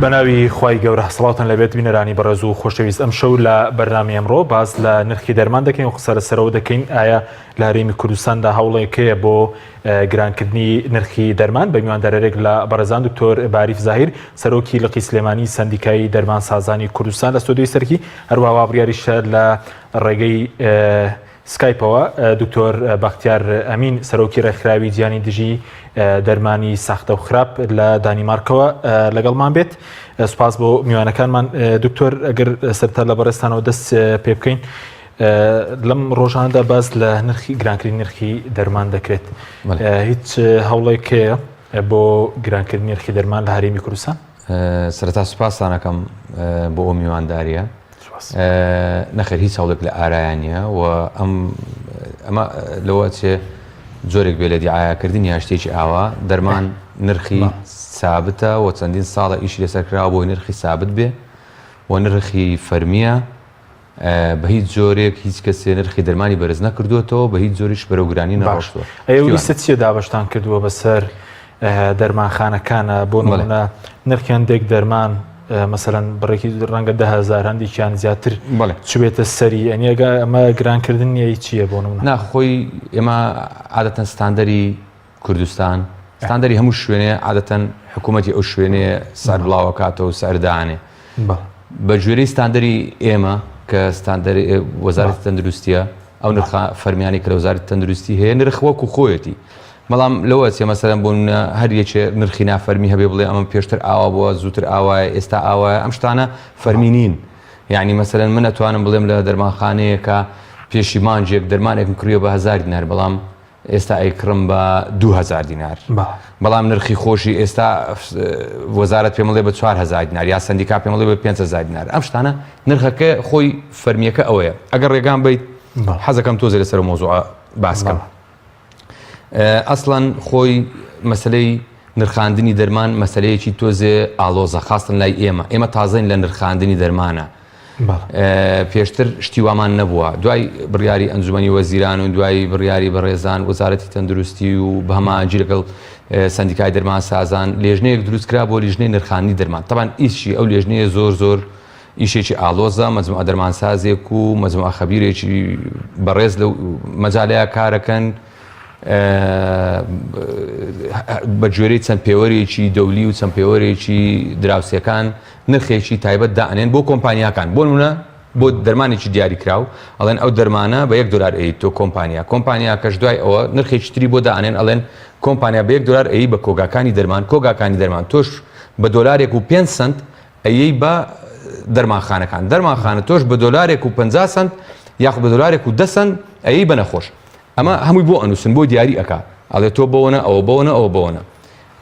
بەناوی خوای گەورە سڵاوتان لەبێت بینەرانی بەڕێز و خۆشەویست ئەم شەو لە بەرنامی ئەمڕۆ باس لە نرخی دەرمان دەکەین و قسە لەسەرەوە دەکەین ئایا لە هەرێمی کوردستاندا هەوڵێک هەیە بۆ گرانکردنی نرخی دەرمان بە میواندارێک لە بەڕێزان دکتۆر باریف زاهیر سەرۆکی لقی سلێمانی سەندیکای دەرمانسازانی کوردستان لە ستۆدیۆی سەرکی هەروەها وابڕیاریشە لە ڕێگەی سکایپەوە دکتۆر بەختیار ئەمین سەرۆکی ڕێکخراوی جیهانی دژی دەرمانی ساختە و خراپ لە دانیمارکەوە لەگەڵمان بێت سوپاس بۆ میوانەکانمان دکتۆر ئەگەر سەرتا لە بەڕێزتانەوە دەست پێ بکەین لەم ڕۆژاندا باس لە نرخی گرانکردنی نرخی دەرمان دەکرێت هیچ هەوڵێک هەیە بۆ گرانکردنی نرخی دەرمان لە هەرێمی کوردستان؟ سەرەتا سوپاستانەکەم بۆ ئەو میوانداریە نەخێر هیچ هەوڵێک لە ئارایا نییە و ئەم ئەمە لەوە چێ جۆرێک بێ لە دیعاەکردن یا شتێکی ئاوا دەرمان نرخی سابتە و چەندین ساڵە ئیشی لەسەر کراوە بۆی نرخی سابت بێ و نرخی فەرمیە بە هیچ جۆرێک هیچ کەسێ نرخی دەرمانی بەرز نەکردوێتەوە بە هیچ جۆریش بەرەو گرانی نەڕۆشتوە. ئەو لیستە چیە دابەشتان کردووە بەسەر دەرمانخانەکانە بۆ نمونە نرخی هەندێک دەرمان مەسەلەن بڕێکی ڕەنگە دههزار هەندێکیان زیاتر چبێتە سەری ئەنیگە ئەمە گرانکردن نیە چییە بۆ نمونە ناخۆی ئێمە عادەتەن ستاندەری کوردستان ستاندەری هەموو شوێنێ عادەتەن حکوومەتی ئەو شوێنێ سەر بڵاوەکاتەوە سەردانێ بە گوێرەی ستاندەری ئێمە کە ستاندەری وەزارەتی تەندروستیە ئەو نرخە فەرمیانی کە لە وەزارەتی تەندروستی هەیە نرخ وەکو خۆیەتی بەڵام لەوە چێ مەسەلەن بۆ نمونە هەر یەکێ نرخی نافەرمی هەبێ بڵێ ئەمە پێشتر ئاوا بووە زووتر ئاوایە ئێستا ئاوایە ئەم شتانە فەرمی نین یعنی مەسەلەن من ئەتوانم بڵێم لە دەرمانخانەیەکە پێشی مانجێک دەرمانێکم کڕیوە بە هەزار دینار بەڵام ئێستا ئەیکڕم بە 2000 دینار بەڵام نرخی خۆشی ئێستا وەزارەت پێم بڵێ بە 4000 دینار یا سندیکا پێم بڵێ بە 5000 دینار ئەم شتانە نرخەکە خۆی فەرمیەکە ئەوەیە ئەگەر ڕێگام بیت حەزەکەم تۆزێ لەسەر مۆزوع باسکەم ئەسڵەن خۆی مەسلەی نرخاندنی دەرمان مەسلەیەکی تۆزێ ئاڵۆزە خاستن لای ئێمە ئێمە تازەین لە نرخاندنی دەرمانە پێشتر شتی وامان نەبووە دوای بڕیاری ئەنجومی وەزیران و دوای بڕیاری بەڕێزان وەزارەتی تەندروستی و بەهەماهەنگی لەگەڵ سندیکای دەرمان سازان لێژنەیەک دروستکرا بۆ لیژنەی نرخاندنی دەرمان تەبان ئیشی ئەو لێژنەیە زۆر زۆر ئیشێکی ئاڵۆزە، مەجموعە دەرمانسازێک و مەجموعە خەبیرێکی بەڕێز لەو مەجالەیا کارەکەن بە گوێرەی چەند پێوەرێکی دەولی و چەند پێوەرێکی دراوسێکان نرخێکی تایبەت دائەنێن بۆ کۆمپانیاکان بۆ نمونە بۆ دەرمانێکی دیاریکراو ئەڵێن ئەو دەرمانە بە یەک دلار ئەی تۆ کۆمپانیا کۆمپانیاکەش دوای ئەوە نرخێکی تری بۆ دائەنێن ئەڵێن کۆمپانیا بە یەک دلار ئەی بە کۆگاکانی دەرمان کۆگاکانی دەرمان تۆش بە دۆلارێک و 5 سنت ئەیەی بە دەرمانخانەکان دەرمانخانە تۆش بە دۆلارێک و 50 سنت یاخود بە دۆلارێک و دە سنت ئەیەی بە نەخۆش ئەمە هەمووی بۆ ئەنووسن بۆ دیاری ئەکا ئەڵێ تۆ بەوەنە ئەوە بەوەنە ئەوە بەوەنە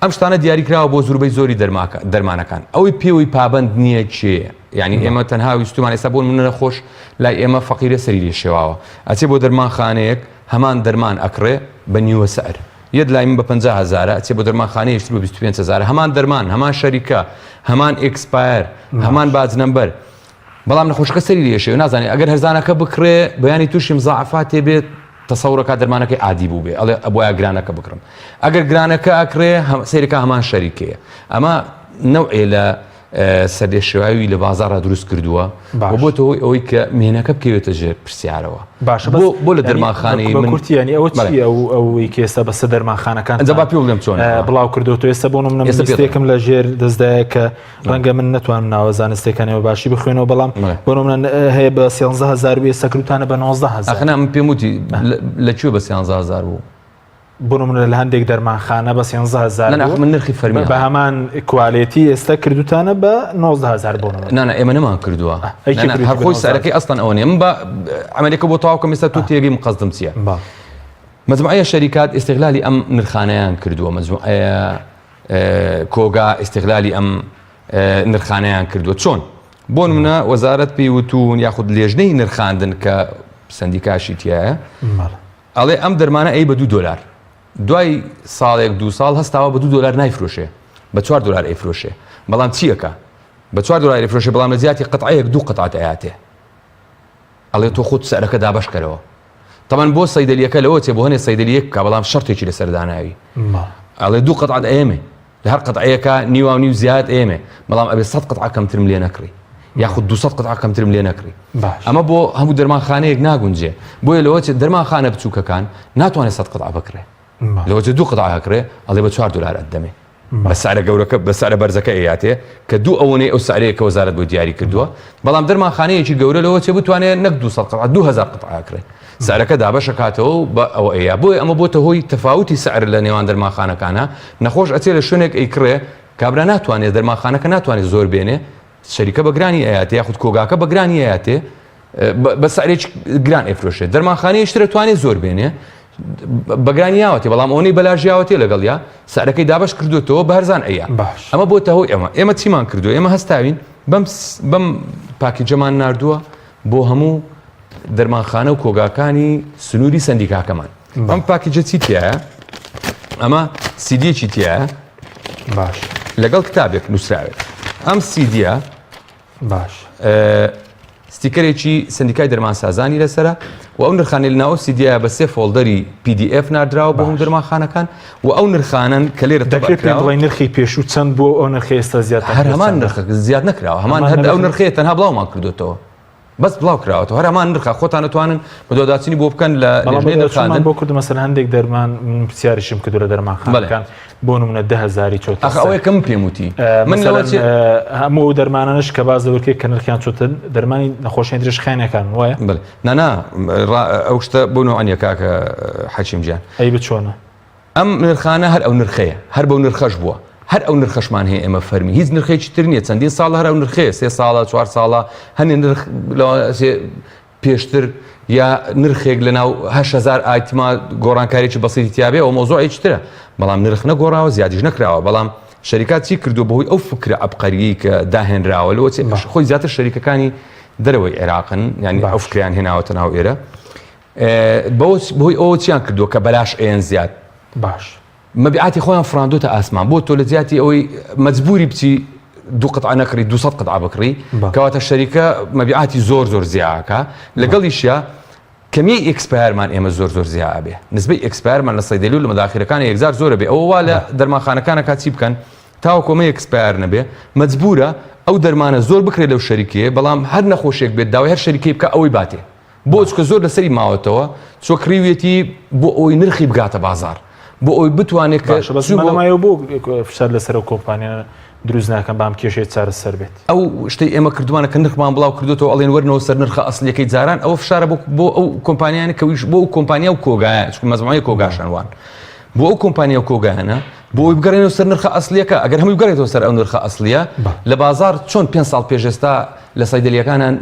ئەم شتانە دیاری کراوە بۆ زوربەی زۆری دەرماکە دەرمانەکان ئەوەی پێوەی پابند نییە کێ یعنی ئێمە تەنها ویستمان ئێستا بۆ منە نەخۆش لای ئێمە فەقیرە سەری لێ شێواوە ئەچێ بۆ دەرمانخانەیەک هەمان دەرمان ئەکڕێ بە نیوە سعر یەت لای من بە 50 هەزارە ئەچێ بۆ دەرمانخانەیەکی تر بە 25 هەزارە هەمان دەرمان هەمان شەریکە هەمان expire هەمان batch number بەڵام نەخۆشەکە سەری لێشێ و نازانێت ئەگەر هەرزانەکە بکڕێ بەیانی تووشی مزاعفات بێت تەسەورەکە دەرمانەکەی عادی بوو بێ ئەڵێ ئەبواە گرانەکە بکڕم ئەگەر گرانەکە ئەکڕێ سەیرەکە هەمان شەریکەیە ئەمە نەوعێ لە سەرلێشێواوی لە بازاڕا دروست کردووە و بۆتە هۆی ئەوەی کە مێنەکە بکەوێتە ژێر پرسیارەوە. باشە بەس بۆ لە دەرمانخانەی بە من کورتی یانی ئەوە بەڵێ. چییە ئەو ئەوەی کە ئێستا بەسەر دەرمانخانەکان ئەنجا با پێ بڵێم چۆنە. بڵاو کردووەتەوە ئێستا بۆ نمونە من ئێستا پێ دەڵێم. لیستێکم لە ژێر دەستدایە کە ڕەنگە من نەتوانم ناوە زانستیەکانی بە باشی بخوێنەوە بەڵام بەڵێ. بۆ نمونە هەیە بە 13000 بوو ئێستا کردووتانە بە 19000 ئاخ نا من پێم وتی لە- لە کوێ بە 13000 بوو؟ بۆ نمونە لە هەندێک دەرمانخانە بە 13000 نا نا من نرخی فەرمی بە هەمان quality ئێستا کردوتانە بە 19000 بۆ نمونە نا نا ئێمە نەمان کردووە هەر خۆی سعرەکەی ئەسڵەن ئەوە نیە من بە عەمەلیەکە بۆ تەواو کەم ئێستا تۆ تێگەی من قەزدم چییە مەجموعەیە شەریکات ئیستغلالی ئەم نرخانەیان کردووە مەجموعەیە کۆگا ئیستغلالی ئەم نرخانەیان کردووە چۆن بۆ نمونە وەزارەت پێی وتون یاخود لێژنەی نرخاندن کە سندیکاشی تایە ئەڵێ ئەم دەرمانە ئەی بە دوو دۆلار دوای ساڵێک دوو ساڵ هەستاوە بە دوو دۆلار نایفرۆشێ بە چوار دۆلار ئەیفرۆشێ بەڵام چی ئەکا بە چوار دۆلار ئەیفرۆشێ بەڵام لە جیاتی قەتعەیەک دوو قەتعەت ئەیاتێ ئەڵێ تۆ خۆت سعرەکە دابەش کەرەوە تەمان بۆ سەیدەلیەکە لەوە چێ بۆ هەنێ سەیدەلیەک بکە بەڵام شەرتێکی لەسەر داناوی ئەڵێ دوو قەتعەت ئەیەمێ. لە هەر قەتعەیەکا نیواو نیو زیاد ئێمێ بەڵام ئەبێ 100 قەتعە کەمترم لێ نەکڕی یاخود 200 قەتعە کەمترم لێ نەکڕی ئەمە بۆ هەموو دەرمانخانەیەک ناگونجێ بۆیە لەوە دەرمانخانە بچووکەکان ناتوانێت 100 قەتعە بکڕێ لەوە دوو قەتعە کڕێ ئەڵێ بە 4 دلار ئەدەمێ بە سعرە گەورەکە بە سعرە بەرزەکە ئەیاتێ کە دوو ئەوەنەی ئەو سعرەیە کە وەزارەت بۆی دیاری کردووە بەڵام دەرمانخانەیەکی گەورە لەوە چێ بتوانێت نەک 200 قطعە 2000 قطعە کرێ سعرەکە دابەشەکاتەوە و بە ئەوە ئەیا بۆیە ئەمە بۆتە هۆی تەفاوتی سعر لە نێوان دەرمانخانەکانە نەخۆش ئەچێ لە شوێنێک ئەیکڕێ کابرا ناتوانێت دەرمانخانەکە ناتوانێت زۆر بێنێ شەریکە بە گرانی ئەیاتێ یاخود کۆگاکە بە گرانی ئەیاتێ بە سعرێکی گران ئەیفرۆشێت دەرمانخانەیەکی تر توانێت زۆر بێنێ بەگرانی یاوەتێ بەڵام ئەوەی بەلاژیاوەتێ لەگەڵیا سعرەکەی دابش کردوێتەوە بە هەرزان ئەیە باش ئەمە بۆتە هۆی ئەمە ئێمە چیمان کردو ئێمە هەستاوین بەم بەم package ەمان ناردووە بۆ هەموو دەرمانخانە و کۆگاکانی سنووری سندیکاکەمان ئەم package ە چی تایە ئەمە سیدیەکی تایە باش لەگەڵ کتابێک نووسراوێت ئەم سیدیە باش ستیکەرێکی سندیکای دەرمانسازانی لەسرە و ئەو نرخانەی لەناو سیدیە بە سێ folder ی PDF ناردراوە بۆ هەموو دەرمانخانەکان و ئەو نرخانەن کە لێرە دەکرێت پێم بڵێی نرخی پێشوو چەند بووە ئەو نرخی ئێستا زیاد هەر هەمان نرخ زیاد نەکراوە هەمان هەر ئەو نرخەیە تەنها بڵاومان کردوێتەوە بەس بڵاو کراوەتەوە هەر هەمان نرخە خۆتان ئەتوانن بەدواداچنی بۆ بکەن لە لیژنەی نرخاندن بۆ کرد مەسەلەن هەندێک دەرمان من پرسیاریشم کردو لە دەرمانخانەکان بۆ نمونە 10000 چۆتە ئەخ ئەوەیە کە من پێم وتی من لەوە هەموو ئەو دەرمانانەش کە باس لەوە کە نرخیان چۆتە دەرمانی نەخۆشیە درێژخایەنەکان وایە بەڵێ نا نا ئەو شتە بۆ نوعەنیە کاکە حەکیم گیان ئەی بچۆنە ئەم نرخانە هەر ئەو نرخەیە، هەر بەو نرخەش بووە، هەر ئەو نرخەشمان هەیە ئێمە فەرمی، هیچ نرخێکی تر نییە، چەندین ساڵە هەر ئەو نرخەیە، سێ ساڵە، چوار ساڵە، هەنێ نرخ لەوانەیە پێشتر یا نرخێک لە ناو 8000 ئایتما گۆڕانکاریی بەسیتی تیاابێ ئەو مۆزۆعێکی ترە بەڵام نرخ نەگۆڕاوە زیادیش نەکراوە بەڵام شەریکات چی کردو بەهۆی ئەو فکرە عەبقەریەی کە داهێنراوە لەوە خۆی زیاتر شەریکەکانی دەرەوەی عێراقن یعنی ئەو فکریان هێناوەتە ناو ئێرە بەهۆی ئەوە چیان کردووە کە بەلاش ئەیەن زیاد باش مەبیعاتی خۆیان فراندۆتە ئاسمان بۆ تۆ لە جیاتی ئەوەی مەجبوری بچی دوو قطعە نەکڕی 200 قطعە بکڕی کەواتە شەریکە مەبیعاتی زۆر زۆر زیاکە لەگەڵیشە کەمی expire مان ئێمە زۆر زۆر زیابێ نسبەی expire مان لە سەیدەلی و لە مەداخیرەکان یەکجار زۆرە بێ ئەوە وا لە دەرمانخانەکانە کا چی بکەن تاوەکو ئەمە expire نەبێ مەجبورە ئەو دەرمانە زۆر بکرێت لەو شەریکەیە بەڵام هەر نەخۆشێک بێت داوای هەر شەریکەی بکە ئەوەی باتێ بۆ چونکە زۆر لەسەری ماوەتەوە چۆ کڕیویەتی بۆ ئەوەی نرخی بگاتە بازار بۆ ئەوەی بتوانێت کە باشە بەس مەلەمایەوە بۆ فشار لەسەر ئەو کۆمپانیا دروست ناکەن بام کێشەیە چارەسەر بێت ئەو شتەی ئێمە کردوانە کە نرخمان بڵاو کردوێتەوە ئەڵێن وەرنەوە سەر نرخە ئەسلیەکەی جاران ئەوە فشارە بۆ بۆ ئەو کۆمپانیانە کە ویش بۆ ئەو کۆمپانیا و کۆگایە چونکە مەزموعەی کۆگاشان وان بۆ ئەو کۆمپانیا و کۆگایانە بۆ ئەوی بگەڕێنەوە سەر نرخە ئەسلیەکە ئەگەر هەمووی بگەڕێتەوە سەر ئەو نرخە ئەسلیە لە بازار چۆن پێ ساڵ پێش ئێستا لە سەیدەلیەکانان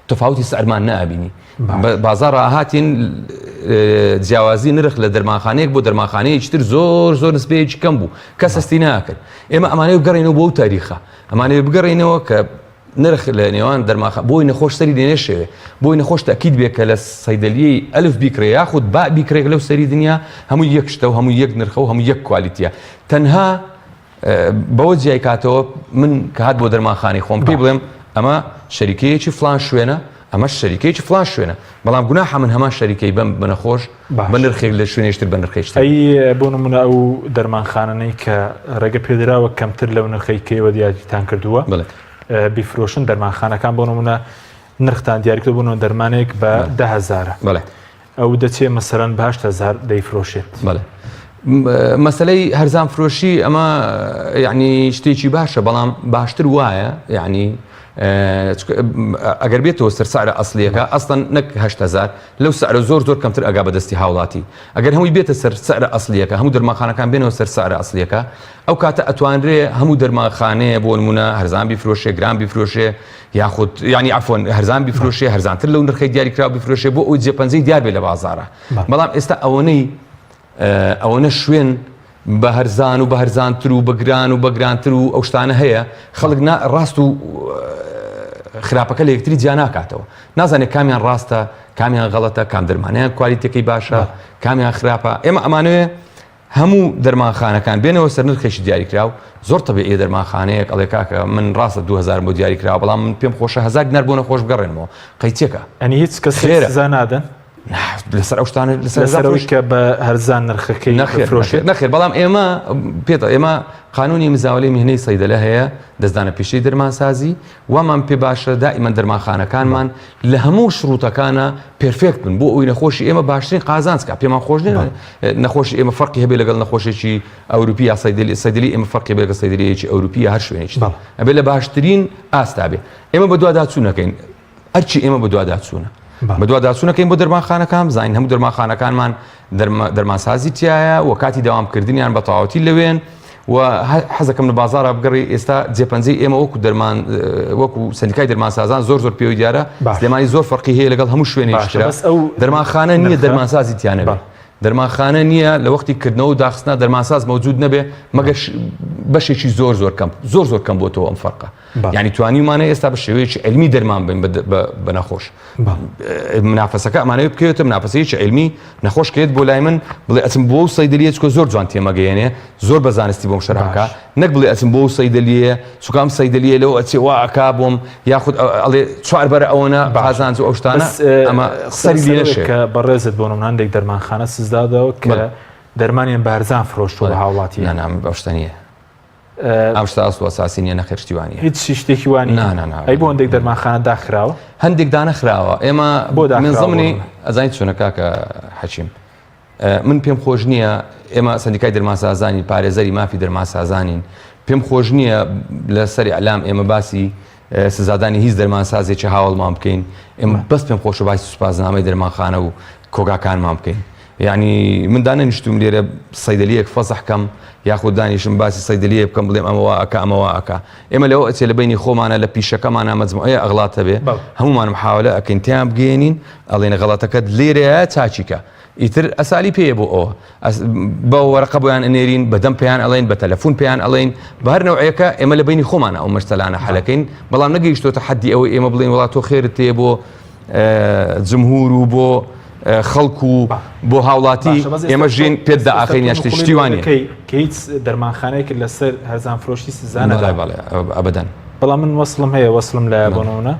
تەفاوتی سعرمان نەئەبینی بازاڕ ئاهاتین جیاوازی نرخ لە دەرمانخانەیەک بۆ دەرمانخانەیەکی تر زۆر زۆر نسبەیەکی کەم بوو کەس هەستی ناکرد ئێمە ئەمانەیە بگەڕێنەوە بۆ تاریخە ئەمانەیە بگەڕێنەوە کە نرخ لە نێوان دەرماخە بۆی نەخۆش سەری دێنێشێوێ بۆی نەخۆش تاکید بێ کە لە سەیدەلیەی ئەلف بیکرێ یاخود با بیکرێک لەو سەری دنیا هەموو یەک شتە و هەموو یەک نرخە و هەموو یەک quality ە تەنها بەوە جیای کاتەوە من کە هات بۆ دەرمانخانەی خۆم پێی بڵێم ئەمە شەریکەیەکی فلان شوێنە ئەمە شەریکەیەکی فلان شوێنە بەڵام گوناحە من هەمان شەریکەی بەم بە نەخۆش بە نرخێک لە شوێنێشتر بە نرخێکتر ئەی بۆ نمونە ئەو دەرمانخانەنەی کە ڕێگە پێدراوە کەمتر لەو نرخەی کە ئێوە دیاریتان کردووە بیفرۆشن دەرمانخانەکان بۆ نمونە نرختان دیاریکردووە بۆ نمونە دەرمانێک بە 10000 بەڵێ ئەو دەچێ مەسەلەن بە 8000 دەیفرۆشێت. بەڵێ مەسەلەی هەرزان فرۆشی ئەمە یعنی شتێکی باشە بەڵام باشتر وایە یعنی ئەگەر بێتەوە سەر سعرە ئەسلیەکە ئەسڵەن نەک 8000 لەو سعرە زۆر زۆر کەمتر ئەگا بەدەستی هاوڵاتی ئەگەر هەمووی بێتە سەر سعرە ئەسلیەکە هەموو دەرمانخانەکان بێنەوە سەر سعرە ئەسلیەکە ئەو کاتە ئەتوانرێ هەموو دەرمانخانەیە بۆ نمونە هەرزان بیفرۆشێ گران بیفرۆشێ یاخود یانی عەفوەن هەرزان بیفرۆشێ هەرزانتر لەو نرخەی دیاریکراو بیفرۆشێ بۆ ئەوەی جێپەنجەی دیار بێ لە بازاڕا بەڵام ئێستا ئەوەنەی ئەوەنە شوێن بە هەرزان و بە هەرزانتر و بە گران و بە گرانتر و ئەو شتانە هەیە خەڵک نا ڕاست و خراپەکە لە یەکتری جیا ناکاتەوە نازانێت کامیان ڕاستە کامیان غەڵەتە کام دەرمانیان quality ەکەی باشە کامیان خراپە ئێمە ئەمانەوێ هەموو دەرمانخانەکان بێنەوە سەر نرخێکی دیاریکراو، زۆر تەبیعیە دەرمانخانەیەک ئەڵێ کاکە من ڕاستە دوو هەزارم بۆ دیاریکراوە بەڵام من پێم خۆشە هەزار دینار بۆ نەخۆش بگەڕێنمەوە قەیچێکە یانی هیچ کەسێک خێرە. سزا نادەن؟ لەسەر ئەو شتانە لەسەر ئەوەی کە بە هەرزان نرخەکەی نەخێر نەخێر بەڵام ئێمە پێت ئێمە قانونی مزاولەی میهنەی سەیدەلە هەیە دەستدانە پیشەی دەرمانسازی وامان پێ باشە دائیمەن دەرمانخانەکانمان لە هەموو شروتەکانە perfect بن بۆ ئەوی نەخۆشی ئێمە باشترین قازانج کا پێمان خۆش نیە نەخۆشی ئێمە فەرقی هەبێ لەگەڵ نەخۆشێکی ئەوروپی یا سەیدەلی سەیدەلی ئێمە فەرقی بێ لەگەڵ سەیدەلیەکی ئەوروپی یا هەر شوێنێکی ئەبێ لە باشترین ئاستا بێ ئێمە بەدواداچوونەکەین ئەرکی ئێمە بەدواداچوونە بەدواداچوونەکەین بۆ دەرمانخانەکان بزانین هەموو دەرمانخانەکانمان دەرمانسازی تایە و کاتی داوامکردنیان بە تەواوەتی لەوێن و حەزەکەم لە بازارە بگەڕی ئێستا جێپەنجەی ئێمە وەکو دەرمان وەکو سندیکای دەرمانسازان زۆر زۆر پێوی دیارە سلێمانی زۆر فەرقی هەیە لەگەڵ هەموو شوێنێکی ئەو دەرمانخانە نییە دەرمانسازی تیانە دەرمانخانە نییە لە وەختی کردنەوە و داخستنا دەرمانساز مەوجود نەبێ مەگەر بەشێکی زۆر زۆر کەم زۆر زۆر کەم بۆتەوە ئەم فەرقە یعنی توانیمانە ئێستا بە شێوەیەکی علمی دەرمان بن بە نەخۆش منافەسەکە ئەمانەوە بکەوێتە منافەسەیەکی علمی نەخۆش کێت بۆ لای من بڵێ ئەچم بۆ سەیدلیە چکە زۆر جوان تێمەگەیەنێ زۆر بە زانستی بۆم شەرحکە نەک بڵێ ئەچم بۆ سەیدلیە چکە ئەم سەیدلیە لەو ئەچێ وا ئەکا بۆم یاخود ئەڵێ چوار بەرە ئەوەنە قازانج و ئەو شتانە ئەمە سەری لێ نەشێ کە بەڕێزت بۆ نمونە هەندێک دەرمانخانە سزدادەوە کە دەرمانیان بە هەرزان فرۆشتووە بە هاوڵاتی نا نا ئەو شتە نییە ئەم شتە ئەسڵ و ئەساسی نییە نەخێر شتی وا نییە هیچ شتێکی وا نییە نا نا نا ئەی بۆ هەندێک دەرمانخانە داخراوە هەندێک دانەخراوە ئێمە بۆ داخراوە من زمنی ئەزانی چۆنە کاکە حەکیم من پێم خۆش نییە ئێمە سندیکای دەرمانسازانی پارێزەری مافی دەرمانسازانین پێم خۆش نییە لەسەر ئەلام ئێمە باسی سزادانی هیچ دەرمانسازێکی هاوڵمان بکەین ئێمە بەس پێم خۆشە باسی سوپاسنامەی دەرمانخانە و کۆگاکانمان بکەین یعنی من دانەنیشتوم لێرە سەیدەلیەک فەزح کەم یاخود دانیشم باسی سەیدەلیە بکەم بڵێم ئەمە وا ئەکا ئەمە وا ئەکا ئێمە لەوە ئەچێ لە بینی خۆمانە لە پیشەکەمانە مەجموعەیە ئەغڵات هەبێ هەمومان محاولە ئەکەین تیان بگەێنین ئەڵێن غەڵەتەکەت لێرەیە چاچیکە ئیتر ئەسالی پێیە بۆ ئەوە بە وەرەقە بۆیان ئەنێرین بەدەم پێیان ئەڵێن بە تەلەفۆن پێیان ئەڵێن بە هەر نەوعێکە ئێمە لە بینی خۆمانە ئەو مەشتەلانە حەلەکەین بەڵام نەگەیشتۆتە حەدی ئەوەی ئێمە بڵێن وڵات تۆ خێرت تێ بۆ جمهور و بۆ خەڵک و بۆ هاوڵاتی ئێمە ژین پێت داخین یاشتی شتی وانە کە هیچ دەرمانخانەیەک لەسەر هەرزان فرۆشی سزانە بەڵێ ئەبدەن بەڵام من وەسڵم هەیە وەسڵم لە بۆنەوە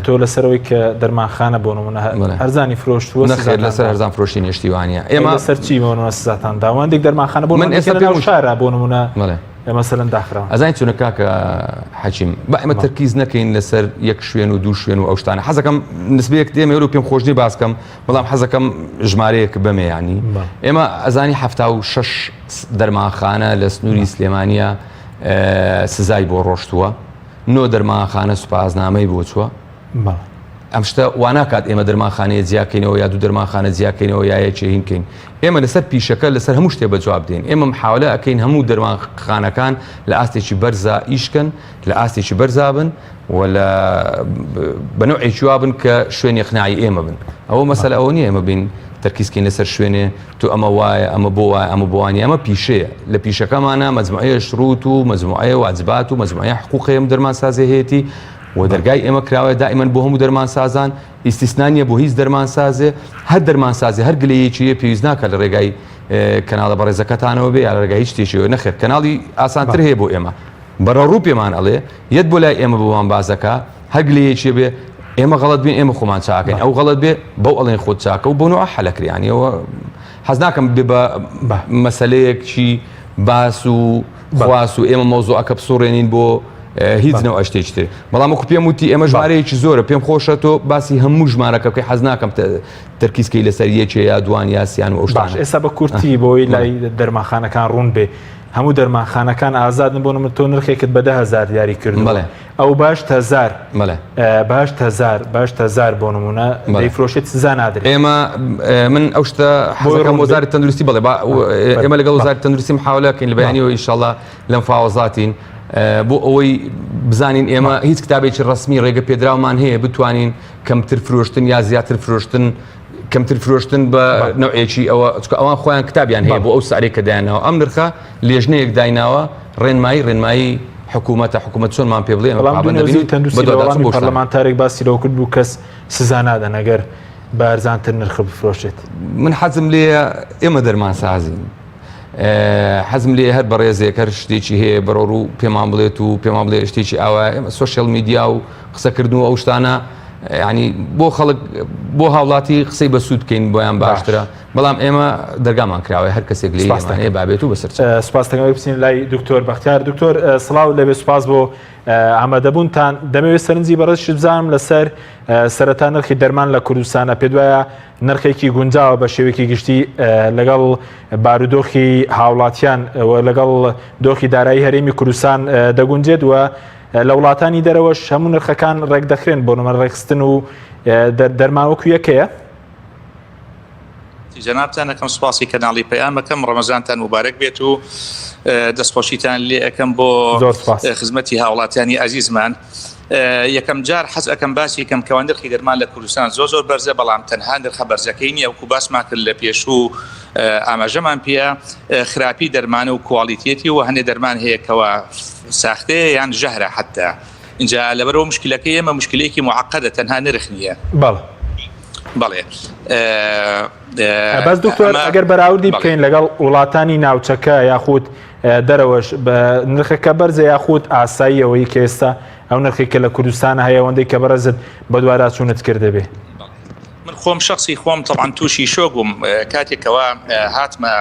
تۆ لەسەرەوەی کە دەرمانخانە بۆ نمونە هەرزانی فرۆشتووە نەخێر لەسەر هەرزان فرۆشی نیشتی وانە ئێمە لەسەر چی بۆ نمونە سزاتان داواندێک دەرمانخانە بۆ من ئێستا پێم شارە بۆ نمونە مەسەلەن داخراوە ئەزانی چونە کاکە حەکیم با ئێمە تەرکیز نەکەین لەسەر یەک شوێن و دوو شوێن و ئەو شتانە حەزەکەم نسبەیەک دێمە و پێم خۆش نییە باس کەم بەڵام حەزەکەم ژمارەیەک بەمێ ینی ئێمە ئەزانی 76 دەرمانخانە لە سنووری سلێمانە سزای بۆ ڕۆشتووە نۆ دەرمانخانە سوپاسنامەی بۆ چووە ئەم شتە وا ناکات ئێمە دەرمانخانەیە جیاکەینەوە یا دوو دەرمانخانە جیاکەینەوە یا یەکێ هین کەین ئێمە لەسەر پیشەکە لەسەر هەموو شتێ بە جواب دێن ئێمە محاولە ئەکەین هەموو دەرمانخانەکان لە ئاستێکی بەرزا ئیشکەن لە ئاستێکی بەرزا بن و لە بە نەوعێکی وا بن کە شوێنی اقناعی ئێمە بن ئەوە مەسەلە ئەوە نییە ئێمە بین تەرکیزکەین لەسەر شوێنێ تو ئەمە وایە ئەمە بۆ وایە ئەمە بۆ وانیە ئەمە پیشەیە لە پیشەکەمانە مەجموعەیە شروط و مەجموعەیە واجبات و مەجموعەیە حقوقەیە ئەم دەرمانسازێ هەیەتی و دەرگای ئێمە کراوەیە دائیمەن بۆ هەموو دەرمانسازان، ئیستیسنا نییە بۆ هیچ دەرمانسازێ، هەر دەرمانسازێ هەر گلەیەکی هەیە پێویست ناکات لە ڕێگای کەناڵە بەڕێزەکەتانەوە بێ یا لە ڕێگای هیچ شتێکیەوە، نەخێر کەناڵی ئاسانتر هەیە بۆ ئێمە بەڕەڕوو پێمان ئەڵێ یەت بۆ لای ئێمە بۆمان باس دەکا هەر گلەیەکی بێ ئێمە غەڵەت بین ئێمە خۆمان چاکەین ئەو غەڵەت بێ بەو ئەڵێن خۆت چاکە و بۆ نوع حەلەکرێ یانی ئەوە حەز ناکەم بێ بە مەسەلەیەکی باس و خواست و ئێمە مەوزوعەکە بسوڕێنین بۆ هیچ نەوە شتێکی تر بەڵام وەکو پێم وتی ئێمە ژمارەیەکی زۆرە پێم خۆشە تۆ باسی هەموو ژمارەکە بکەی حەز ناکەم تەرکیزکەی لەسەر یەکێ یا دوان یا سیان و ئەو باش ئێستا بە کورتی بۆی لای دەرمانخانەکان ڕوون بێ هەموو دەرمانخانەکان ئازادن بۆ من تۆ نرخێکت بە 10000 دیاری کرد بەڵێ ئەو باش هەزار بەڵێ باش هەزار باش هەزار بۆ نمونە دەیفرۆشێت سزا نادرێت ئێمە من ئەو شتە حەزەکەم وەزارەتی تەندروستی بڵێ با ئێمە لەگەڵ وەزارەتی تەندروستی محاولەکەین لە بەیانیەوە ئینشاءاللە لەم فاوەزاتین بۆ ئەوەی بزانین ئێمە هیچ کتابێکی ڕسمی ڕێگە پێدراومان هەیە بتوانین کەمتر فرۆشتن یا زیاتر فرۆشتن کەمتر فرۆشتن بە نەوعێکی ئەوە چکە ئەوان خۆیان کتابیان هەیە بۆ ئەو سعرێک کە دایانناوە ئەم نرخە لێژنەیەک دایناوە ڕێنمایی ڕێنمایی حکوومەتە حکوومەت چۆنمان پێ بڵێ بەڵام وەزیری تەندروستی لە وەڵامی پەرلەمانتارێک باسی لەوە کرد بوو کەس سزا نادەن ئەگەر بە ئەرزانتر نرخ بفرۆشێت. من حەزم لێیە ئێمە دەرمانسازین حەزم لێ هەر بەڕێزێک هەر شتێکی هەیە بەڕۆڕوو پێمان بڵێت و پێمان بڵێ شتێکی ئاوا ئێمە social media و قسەکردن و ئەو شتانە. ینی بۆ خەڵک بۆ هاوڵاتی قسەی بە سوود بکەین بۆیان باشترە بەڵام ئێمە دەرگامان کراوە هەر کەسێک لێ بابێت و بەسەر سپاس دەکەم بچین لای دکتۆر بەختیار دکتۆر سڵاو لەبێ سپاس بۆ ئامادەبوونتان دەمەوێت سەرنجی بەڕێزیشت بزانم لەسەر سەرەتا نرخی دەرمان لە کوردستانە پێت وایە نرخێکی گونجاوە بە شێوەیەکی گشتی لەگەڵ بارودۆخی هاوڵاتیان و لەگەڵ دۆخی دارایی هەرێمی کوردستان دەگونجێت و لە وڵاتانی دەرەوەش هەموو نرخەکان ڕێکدەخرێن بۆ نمە ڕێکخستن و دەرمان وەکو یەکەیە؟ جەنابتان ئەکەم سوپاسی کەناڵی پەیام ئەکەم ڕەمەزانتان موبارەک بێت و دەستخۆشیتان لێ ئەکەم بۆ خزمەتی هاوڵاتیانی ئازیزمان یەکەم جار حەز ئەکەم باسی کەم کەوا نرخی دەرمان لە کوردستان زۆر زۆر بەرزە بەڵام تەنها نرخە بەرزەکەی نییە وەکو باسمان کرد لە پێشوو ئاماژەمان پێیە خراپی دەرمانە و quality یەتی و هەندێک دەرمان هەیە کەوا ساختەیە یان ژەهرە حتا اینجا لەبەرەوە مشکلەکەی ئێمە مشکلەیەکی معقدە تەنها نرخ نییە بەڵێ بەڵێ بەس دکتۆر ئەگەر بەراوردی بکەین لەگەڵ وڵاتانی ناوچەکە یاخود دەرەوەش بە نرخەکە بەرزە یاخود ئاساییەوەی کە ئێستا ئەو نرخی کە لە کوردستان هەیە ئەوەندەی کە بەڕێزت بەدواداچوونت کردبێ. من خۆم شخصی خۆم طبعا تووشی شۆک بووم کاتێکەوە هاتمە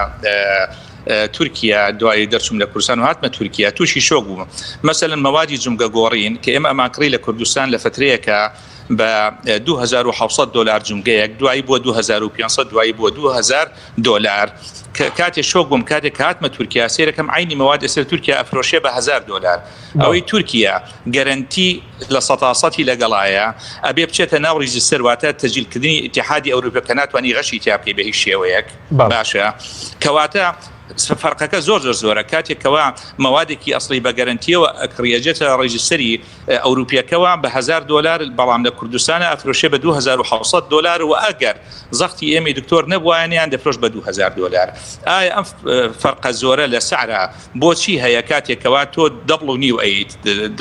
تورکیا دوای دەرچوم لە کوردستان و هاتمە تورکیا تووشی شۆک بووم مەسەلەن مەوادی جومگە گۆڕین کە ئێمە ئەمانکڕی لە کوردستان لە فترەیەکە بە 2700 دلار جومگەیەک دوایی بووە 2500 دوایی بووە 2000 دلار کاتێ شۆک بووم کاتێک هاتمە تورکیا سێرەکەم عینی مەواد ئێستا تورکیا ئەفرۆشێ بە 1000 دلار ئەوەی تورکیا گەرەنتی لە سەتا سەتی لەگەڵایە ئەبێ بچێتە ناو register واتە تەجیلکردنی ئیتیحادی ئەوروپا کە ناتوانانی غەشی تیا بکەی بە هیچ شێوەیەک باشە کەواتە فەرقەکە زۆر زۆر زۆرە کاتێکەوە مەوادێکی ئەسڵی بە گەرنتیەوە ئەکڕیەجێتە register ی ئەوروپیەکەوە بە 1000 دلار بەڵام لە کوردستانە ئەفرۆشێ بە 2700 دلار و ئەگەر زەختی ئێمەی دکتۆر نەبوایە دەفرۆش بە 2000 دلار ئایا ئەم فەرقە زۆرە لە سعرا بۆچی هەیە کاتێکەوە تۆ double و نیو ئەیت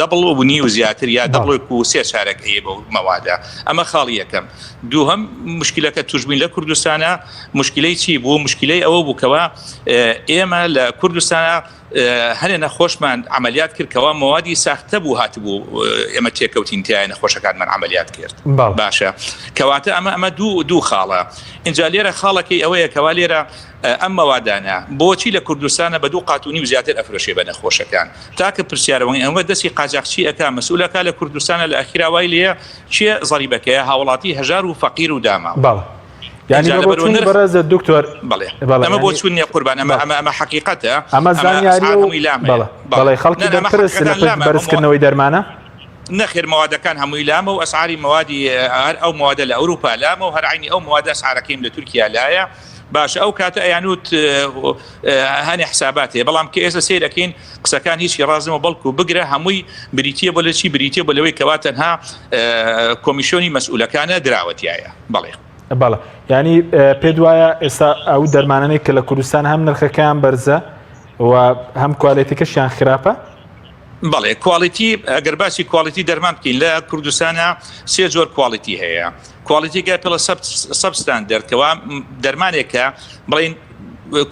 double و نیو زیاتر یا double ێک و سێ چارەک ئەیە بەو مەوادە ئەمە خاڵی یەکەم دووهەم مشکلەکە توشبووین لە کوردستانە مشکلەی چی بوو مشکلەی ئەوە بوو کەوا ئێمە لە کوردستانە هەنێ نەخۆشمان عملیات کرد کەوا مەوادی ساختە بوو هاتبوو ئێمە تێکەوتین تایە نەخۆشەکانمان عملیات کرد باشە کەواتە ئەمە ئەمە دوو دوو خاڵە اینجا لێرە خاڵەکەی ئەوەیە کەوا لێرە ئەم مەوادانە بۆچی لە کوردستانە بە دوو قات و نیو زیاتر ئەفرۆشێ بە نەخۆشەکان تاکە پرسیارەوەی ئەمە دەستی قاچاخچی ئەکا مەسئولەکە لە کوردستانە لە ئەخیرا وای لێیە کێ زەریبەکەیە هاوڵاتی هەژار و فەقیر و داماو. بەڵێ یانی بە بۆچوونی بەڕێزت دکتۆر بەڵێ ئەمە بۆچوون نییە قوربان ئەمە ئەمە ئەمە حەقیقەتە ئەمە زانیاری و بەڵێ بەڵێ خەڵکی بەرپرس لە پشت بەرزکردنەوەی دەرمانە؟ نەخێر مەوادەکان هەمووی لامە و ئەسعاری مەوادی هەر ئەو مەوادە لە ئەوروپا لامە و هەر عەینی ئەو مەوادە ئەسعارەکەیم لە تورکیا لایە باشە ئەو کاتە ئەیانوت هەنێ حسابات هەیە بەڵام کە ئێستا سەیر ئەکەین قسەکان هیچی ڕاست نەبوو بەڵکو بگرە هەمووی بریتیە بۆ لە چی بریتیە بۆ لەوەی کەوا تەنها کۆمیسیۆنی مەسئولەکانە دراوەتیایە بەڵێ. بەڵێ یانی پێت وایە ئێستا ئەو دەرمانانەی کە لە کوردستان هەم نرخەکەیان بەرزە و هەم quality کەشیان خراپە؟ بەڵێ quality ئەگەر باسی quality دەرمان بکەین لە کوردستانە سێ جۆر quality هەیە quality گە پێڵە substandard کەوا دەرمانێکە بڵین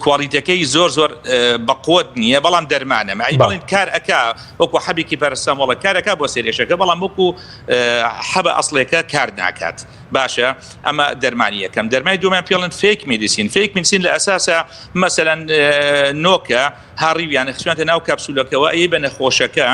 quality ەکەی زۆر زۆر بەقوت نییە بەڵام دەرمانە مای بڵین کار ئەک وەکو حەبێکی پەرستامۆڵە کارەکە بۆ سێرێشەکە بەڵام وەکو حەبە ئەسڵێکە کار ناکات باشە ئەمە دەرمانی یەکەم دەرمای دووەمیان پێڵن fake medicine fake medicine لە ئەساسە مەسەلەن نۆکە هاڕیویانە خستویانتە ناو کەپسولەکەوە ئەی بە نەخۆشەکە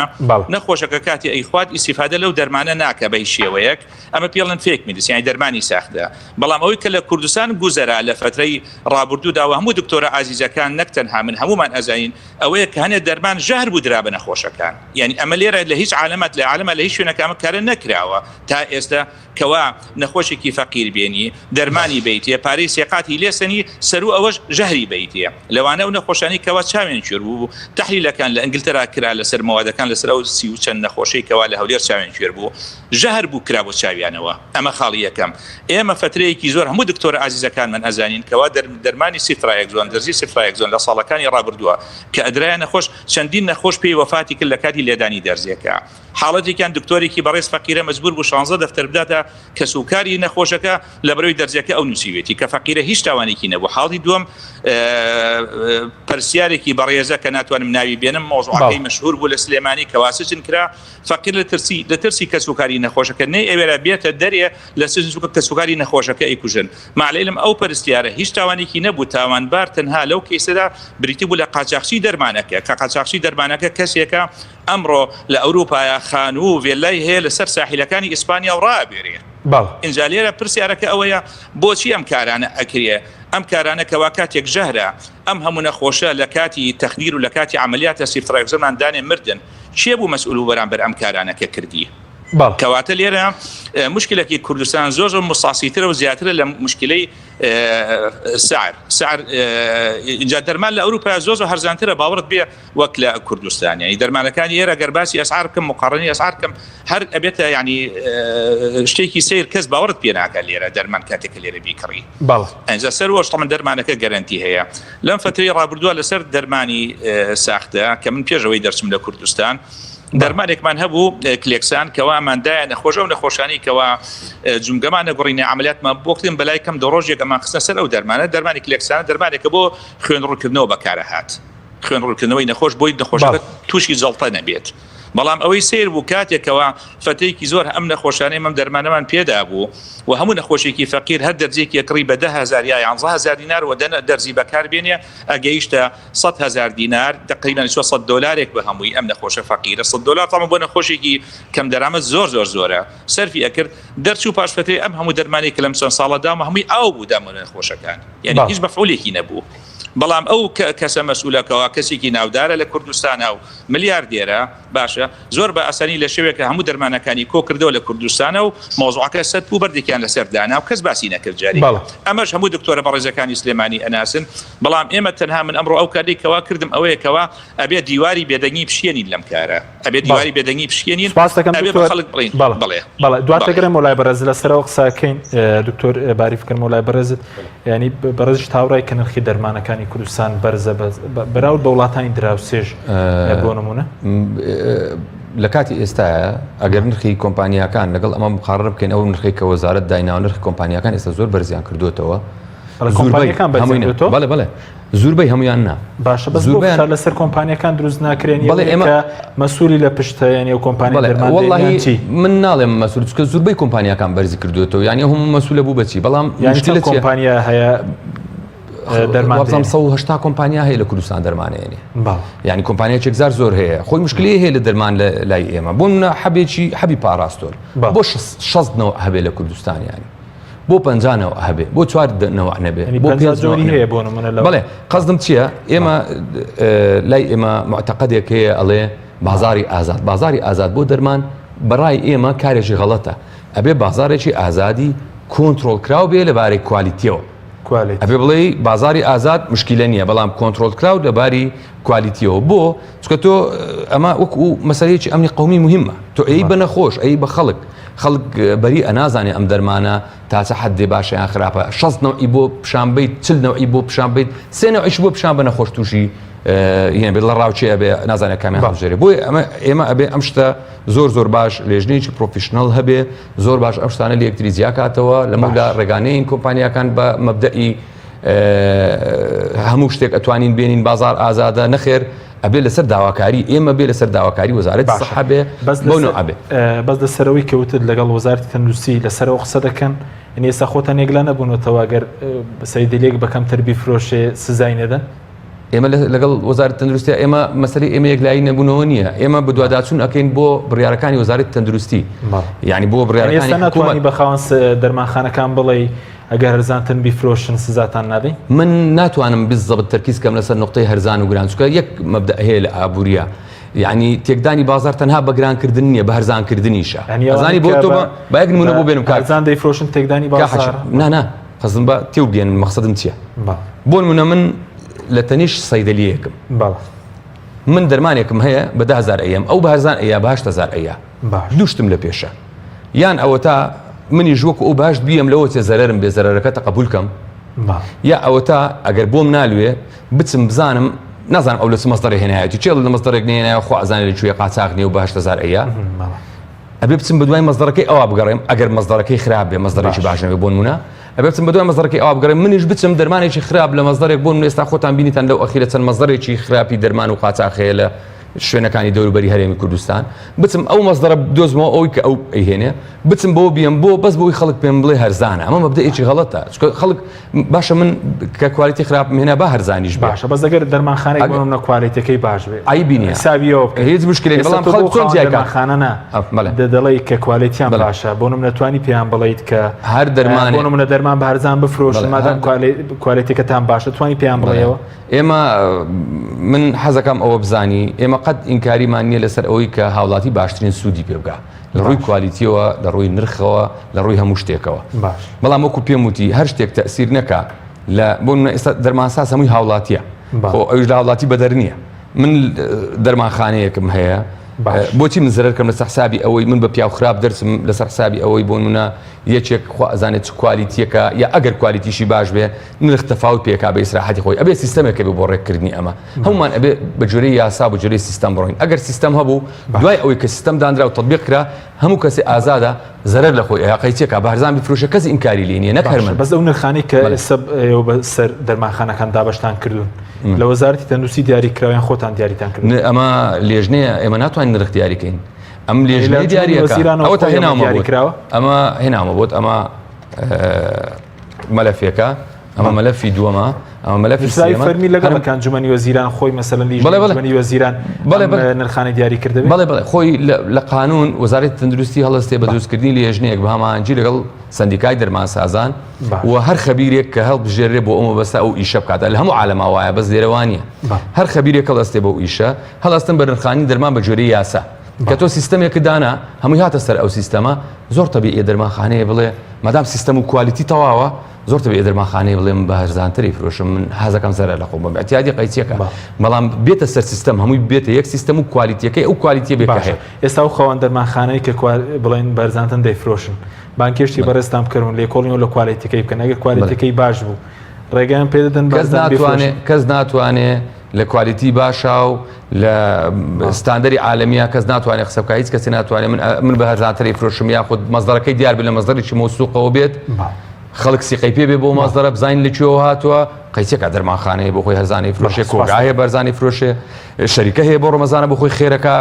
نەخۆشەکە کاتی ئەیخوات ئیسیفادە لەو دەرمانە ناکە بە هیچ شێوەیەک ئەمە پێڵن fake medicine یانی دەرمانی ساختە بەڵام ئەوەی کە لە کوردستان گوزەرا لە فەترەی ڕابردوودا و هەموو دکتۆرە ئازیزەکان نەک تەنها من هەموومان ئەزانین ئەوەیە کە هەنێ دەرمان ژەهر بوو درا بە نەخۆشەکان یانی ئەمە لێرە لە هیچ عالەمات لە عالەما لە هیچ شوێنەکە ئەمە کارە نەکراوە تا ئێستا کەوا نەخۆشێکی فەقیر بێنی دەرمانی بەیتێ پارەی سێقاتی لێ سەنی سەروو ئەوەش ژەهری بەیتێ لەوانە ئەو نەخۆشانەی کەوا چاویان کوێر بوو تەحلیلەکان لە ئنگلتەرا کرا لەسەر مەوادەکان لەسەر ئەو سی و چەند نەخۆشەی کەوا لە هەولێر چاویان کوێر بوو ژەهر بوو کرا بۆ چاویانەوە ئەمە خاڵی یەکەم ئێمە فەترەیەکی زۆر هەموو دکتۆرە ئازیزەکانمان ئەزانین کەوا دەرمانی ceftriaxone دەرزی ceftriaxone لە ساڵەکانی ڕابردووە کە ئەدرایە نەخۆش چەندین نەخۆش پێی وەفاتی کرد لە کاتی لێدانی دەرزیەکە حاڵەتێکیان دکتۆرێکی بەڕێز فەقیرە مەجبور بوو شانزە دەفتەر بداتە کەسوکاری نەخۆشەکە لەبەرەوەی دەرزیەکە ئەو نووسیوێتی کە فەقیرە هیچ تاوانێکی نەبوو حاڵی دووەم پرسیارێکی بەڕێز. بەڕێزە کە ناتوانم ناوی بێنم مەوزوعەکەی مەشهور بوو لە سلێمانی کەوا سجن کرا فەقیر لە ترسی لە ترسی کەسوکاری نەخۆشەکە نەی ئەوێرا بێتە دەرێ لە سجن چونکە کەسوکاری نەخۆشەکە ئەیکوژن مع العلم ئەو پەرستیارە هیچ تاوانێکی نەبوو تاوانبار تەنها لەو کەیسەدا بریتی بوو لە قاچاخچی دەرمانەکە کە قاچاخچی دەرمانەکە کەسێکە ئەمڕۆ لە ئەوروپایە خانوو و ڤێلای هەیە لەسەر ساحیلەکانی ئیسپانیا و ڕائەبێرێ بەڵێ. ئینجا لێرە پرسیارەکە ئەوەیە بۆچی ئەم کارانە ئەکرێ ئەم کارانە کەوا کاتێک ژەهرە ئەم هەموو نەخۆشە لە کاتی تەخدیر و لە کاتی عەمەلیاتە ceftriaxone مان دانێ مردن کێ بوو مەسئول بوو بەرامبەر ئەم کارانە کە کردی؟ بەڵێ. کەواتە لێرە موشکلەکی کوردستان زۆر زۆر موساسیترە و زیاترە لە موشکلەی سعر سعر ئینجا دەرمان لە ئەوروپا زۆر زۆر هەرزانترە باوەڕت بێ وەک لە کوردستان یانی دەرمانەکانی ئێرە گەر باسی ئەسعار بکەم مقارنەی ئەسعار بکەم هەر ئەبێتە یانی شتێکی سیر کەس باوەڕت پێ ناکات لێرە دەرمان کاتێک کە لێرە بیکڕی بەڵێ ئەنجا سەر وەش تەمەن دەرمانەکە گەرەنتی هەیە لەم فترەی ڕابردووە لەسەر دەرمانی ساختە کە من پێشەوەی دەرچم لە کوردستان دەرمانێکمان هەبوو Clexane کەوا مادایە نەخۆش ئەو نەخۆشانی کەوا جومگەمان نەگوڕینە عملیاتمان بۆ کردن بەلای کەم دە ڕۆژێک ئەمان خستە سەر ئەو دەرمانە دەرمانی Clexane دەرمانێکە بۆ خوێن ڕوونکردنەوە بەکارە هات خوێن ڕوونکردنەوەی نەخۆش بۆی نەخۆشەکە تووشی جەڵتە نەبێت. بەڵام ئەوەی سەیر بوو کاتێکەوە فەتەیەکی زۆر ئەم نەخۆشانەی مەم دەرمانەمان پێدا بوو و هەموو نەخۆشێکی فەقیر هەر دەرزیەکی ئەکڕی بە 10000 یا 11000 دینار و دەنە دەرزی بەکار بێنێ ئەگەیشتە 100000 دینار تقریبا چوە 100 دلارێک بە هەمووی ئەم نەخۆشە فەقیرە 100 دلار تەمە بۆ نەخۆشێکی کەم دەرامەت زۆر زۆر زۆرە سەرفی ئەکرد دەرچوو پاش فترەی ئەم هەموو دەرمانەی کە لەم چەند ساڵە دامە هەمووی ئاو بوو دامە نەخۆشەکان یعنی هیچ مەفعولێکی نەبوو. بەڵام ئەو کەسە مەسئولە کەوا کەسێکی ناودارە لە کوردستانا و ملیاردێرە باشە زۆر بە ئاسانی لە شەوێکا هەموو دەرمانەکانی کۆ کردەوە لە کوردستانا و مەوزوعەکە سەت بوو بەردێکیان لەسەر دانا و کەس باسی نەکرد جارێکی بەڵێ. ئەمەش هەموو دکتۆرە بەڕێزەکانی سلێمانی ئەناسن بەڵام ئێمە تەنها من ئەمڕۆ ئەو کارەی کەوا کردم ئەوەیە کەوا ئەبێ دیواری بێدەنگی بشکێنین لەم کارە ئەبێ بەڵێ. دیواری بێدەنگی بشکێنین سپاست دەکەم ئەبێ بە دکتۆر خەڵک بڵێین بەڵێ بەڵێ بەڵێ دواتر بەڵێ. گەڕێمەوە لای بەڕێز لەسەرەوە قسە ئەکەین دکتۆر باری بکەمەوە لای بەڕێزت یانی بەڕێزیشت هاوڕای کە نرخی دەرمانەکانی کوردستان بەرزە بەراورد بە وڵاتانی دراوسێش بۆ نمونە؟ لە کاتی ئێستاە ئەگەر نرخی کۆمپانیاکان لەگەڵ ئەمە مقارنە بکەین ئەو نرخی کە وەزارەت دایناوە نرخی کۆمپانیاکان ئێستا زۆر بەرزیان کردوێتەوە کۆمپانیەکان بەرزیان بەڵێ بەڵێ زوربەی هەمویان نا. باشە بەس بۆ فشار لەسەر کۆمپانیەکان دروست ناکرێن بەڵێ ئێمە مەسولی لە پشتە یانی ئەو کۆمپانیا دەرمان وەڵڵاهی چی من ناڵێم مەسول چونکە زوربەی کۆمپانیاکان بەرزی کردوێتەوە یانی هەموو مەسولە بوو بەچی بەڵام یانی چەند کۆمپانیا هەیە دەرمان وابزانم 180 کۆمپانیا هەیە لە کوردستان دەرمانێنێ یعنی کۆمپانیایەک زار زۆر هەیە خۆی مشکلی هەیە لە دەرمان لە لای ئێمە بۆ منە حەبێکی حەبی پاراستۆل بۆ 60 نەوە هەبێ لە کوردستان یانی بۆ 50 نەوە هەبێ بۆ چوار نەوە نەبێ بۆ پێنج جۆری هەیە بۆ نمونە لە بەڵێ قەزدم چییە ئێمە لای ئێمە معتەقدێک هەیە ئەڵێ بازاری ئازاد بازاری ئازاد بۆ دەرمان بەڕای ئێمە کارێکی غەڵەتە ئەبێ بازارێکی ئازادی کۆنترۆڵ کراو بێ لەبارەی کوالیتیەوە ئەبێ بڵێ بازاری ئازاد مشکیلە نییە بەڵام کۆنترۆڵ کراو لەباری کوالیتیەوە بۆ چونکە تۆ ئەمە وەکو مەسەلەیەکی ئەمنی قومی مهمە تۆ ئەی بە نەخۆش ئەی بە خەڵک خەڵک بەری ئەنازانێ ئەم دەرمانە تا چە حدێ باشە یان خراپە 60 نەوعی بۆ پیشان بیت 40 نەوعی بۆ پیشان بیت سێ نەوعیش بۆ پیشان بە نەخۆش تووشی هێن بێت لە ڕاوچێ ئەبێ نازانێت کامیان هەڵبژێرێ بۆیە ئەمە ئێمە ئەبێ ئەم شتە زۆر زۆر باش لێژنەیەکی professional هەبێ زۆر باش ئەم شتانە لە یەکتری جیاکاتەوە لەمەولا ڕێگانەیەین کۆمپانیاکان بە مەبدەئی هەموو شتێک ئەتوانین بێنین بازار ئازادە نەخێر ئەبێ لەسەر داواکاری ئێمە بێ لەسەر داواکاری وەزارەتی سەحە بێ بەس بەو نەوعە بێ. بەس لەسەرەوەی کە وتت لەگەڵ وەزارەتی تەندروستی لەسەرەوە قسە دەکەن یعنی ئێستا خۆتان یەکلا نەبوونەتەوە گەر سەیدەلیەک بە کەمتر بیفرۆشێ سزای نەدەن؟ ئێمە لەگەڵ وەزارەتی تەندروستی ئێمە مەسەلەی ئێمە یەکلایی نەبوونەوە نییە ئێمە بەدواداچوون ئەکەین بۆ بڕیارەکانی وەزارەتی تەندروستی یعنی بۆ بڕیارەکانی ئێستا ناتوانی بە خاوەن دەرمانخانەکان بڵێی ئەگەر هەرزانتن بیفرۆشن سزاتان نادەین؟ من ناتوانم بالضبط تەرکیز کەم لەسەر نوقتەی هەرزان و گران چونکە یەک مەبدەئ هەیە لە ئابووریە یعنی تێکدانی بازار تەنها بە گرانکردن نییە بە هەرزانکردنیشە ئەزانی بۆ تۆ بە یەک نمونە بۆ بێنم کاک هەرزان دەیفرۆشن تێکدانی بازار نا نا قەزم بە تێو بگەێنن مەقسەدم چییە بۆ نمونە من لە تەنیش سەیدەلیەکم من دەرمانێکم هەیە بە 10هزار ئەیەم ئەو بە هەرزان ئەیا بە 8هزار ئەیا دوو شتم لە پێشە یان ئەوەتا منیش وەکو ئەو باشت بیەم لەوە چێ زەرەرم بێ زەرەرەکە تەقەبول کەم یا ئەوەتا ئەگەر بۆم نالوێ بچم بزانم نازانم ئەو لە چ مەسدەرێ هێنایەتی چێ لە مەسدەرێک نێنایە خوا ئەزانێ لە کوێ قاچاخ نیە و بە 8هزار ئەیا. ئەبێ بچم بەدوای مەزدەرەکەی ئەوا بگەڕێم ئەگەر مەزدەرەکەی خراپ بێ مەزدەرێکی باش نەبێ بۆ نمونە ئەبێ بچم بەدوای مەزدەرەکەی ئەوا بگەڕێم منیش بچم دەرمانێکی خراپ لە مەزدەرێک بۆ نمونە ئێستا خۆتان بینیتان لەو ئەخیرە چەند مەزدەرێکی خراپی دەرمان و قاچاخ هەیە لە شوێنەکانی دەوروبەری هەرێمی کوردستان بچم ئەو مەزدەرە بدۆزمەوە ئەوی کە ئەو ئەیهێنێ بچم بۆ بیەم بۆ بەس بۆی خەڵک پێم بڵێ هەرزانە ئەمە مەبدەئێکی غەڵەتە چونکە خەڵک باشە من کە quality خراپم هێنا با هەرزانیش بێ. باشە بەس ئەگەر دەرمانخانەیەک بۆ نمونە quality ەکەی باش بێ عەیبی نییە حسابی ئەوە بکەی هیچ مشکلێک ئێستا بەڵام تۆ خەڵک بۆ چۆن خاوەن جیای کات دەرمانخانە نا ئەف بەڵێ دە دەڵێی کە quality یان بەڵێ باشە بۆ نمونە توانی پێیان بڵێیت کە هەر بۆ دەرمانێ نمونە دەرمان بە هەرزان بفرۆشن بەڵێ مادام هەر quali quality ەکەتان باشە توانی پێیان بەڵێ بڵێیەوە ئێمە من حەزەکەم ئەوە بزانی ئێمە قەت ئینکاریمان نییە لەسەر ئەوەی کە هاوڵاتی باشترین سوودی پێ بگا لە ڕووی باش quality یەوە لە ڕووی نرخەوە لە ڕووی هەموو شتێکەوە باش بەڵام وەکو پێم وتی هەر شتێک تەئسیر نەکا لە بۆ نمونە ئێستا دەرمانساز هەمووی هاوڵاتیە با. خۆ ئەویش لە هاوڵاتی بەدەر نییە من دەرمانخانەیەکم هەیە باش. بۆچی من زەرەر کەم لەسەر حسابی ئەوەی من بە پیاو خراپ دەرچم لەسەر حسابی ئەوەی بۆ نمونە یەکێک خوا ئەزانێت چ quality یەکە یا ئەگەر quality شی باش بێ نرخ تەفاوت پێکا بە ئیسراحەتی خۆی ئەبێ سیستەمێک هەبێ بۆ ڕێککردنی ئەمە هەمومان ئەبێ بە جۆرەی یاسا بە جۆرەی سیستەم بڕۆین ئەگەر سیستەم هەبوو دوای ئەوەی کە سیستەم دانرا و تطبیق کرا هەموو کەسێ ئازادە زەرەر لە خۆی ئەیا قەیچێکا بە هەرزان بیفرۆشێ کەس ئینکاری لێ نییە نەک هەر باشە من بەس ئەو نرخانەی کە بەڵێ. ئێستا ئێوە بە سەر دەرمانخانەکان دابەشتان کردوون لە وەزارەتی تەندروستی دیاری کراوە یان خۆتان دیاریتان کردوون؟ ن- ئەمە لێژنەیە ئێمە ناتوانین نرخ دیاری کەین ئەم لە لێژنەیە ئەنجومەنی دیاریەکە وەزیرانەوە ئەوە تا خۆی ئەمە هێناومە دیاری بۆت کراوە؟ ئەمە هێناومە بۆت ئەمە مەلەفێکە ئەمە مەلەفی دووەمە ئەمە مەلەفی نووسراوی سێیەمە فەرمی لەگەڵ هەر کە ئەنجومەنی وەزیران خۆی مەسەلەن لیژنەی بەڵێ بەڵێ ئەنجومەنی وەزیران بەڵێ ئەم بەڵێ نرخانەی دیاری کردبێ؟ بەڵێ بەڵێ خۆی لە قانون وەزارەتی تەندروستی هەڵەستێ بە دروستکردنی لێژنەیەک بە هەماهەنگی لەگەڵ سەندیکای دەرمانسازان و هەر خەبیرێک کە هەڵبژێرێ بۆ ئەو مەبەستە ئەو ئیشە بکات لە هەموو عالەما وایە بەس لێرە وا نییە هەر خەبیرێک هەڵەستێ بەو ئیشە هەڵەستن بە نرخانی دەرمان بە گوێرەی یاسا کە تۆ سیستەمێکت دانا هەمووی هاتە سەر ئەو سیستەمە زۆر تەبیعیە دەرمانخانەیە بڵێ مادام سیستەم و quality تەواوە زۆر تەبیعیە دەرمانخانەیە بڵێ من بە هەرزانتری فرۆشم من حەزەکەم زەرەر لە خۆم بم اعتیادی قەیچیەکە بەڵام بێتە سەر سیستەم هەمووی بێتە یەک سیستەم و quality یەکەی ئەو quality یە بێ کە باشە هەیە ئێستا ئەو خاوەن دەرمانخانەی کە بڵێن بەرزانتن دەیفرۆشن بانگهێشتی بەڕێزتان بکەن و لێکۆڵینەوە لە quality ەکەی بکەن ئەگەر quality ەکەی باش بوو ڕێگەیان پێ دەدەن کەس بەرزان ناتوانێ بیفرۆشن؟ کەس ناتوانێ لە quality باشا و لە ستاندەری عالەمیە کەس ناتوانێت قسە بکات هیچ کەسێ ناتوانێت من من بە هەرزانتر ئەیفرۆشم یاخود مەزدەرەکەی دیار بێت لە مەزدەرێکی مەوسوقەوە بێت خەڵک سیقەی پێ بێ بۆ مەزدەرە بزانین لە کوێوە هاتووە قەیچێکا دەرمانخانەیە بۆ خۆی هەرزانەی فرۆشێ کۆگا هەیە بەرزانی فرۆشێ شەریکە هەیە بۆ ڕەمەزانە بۆ خۆی خێرەکە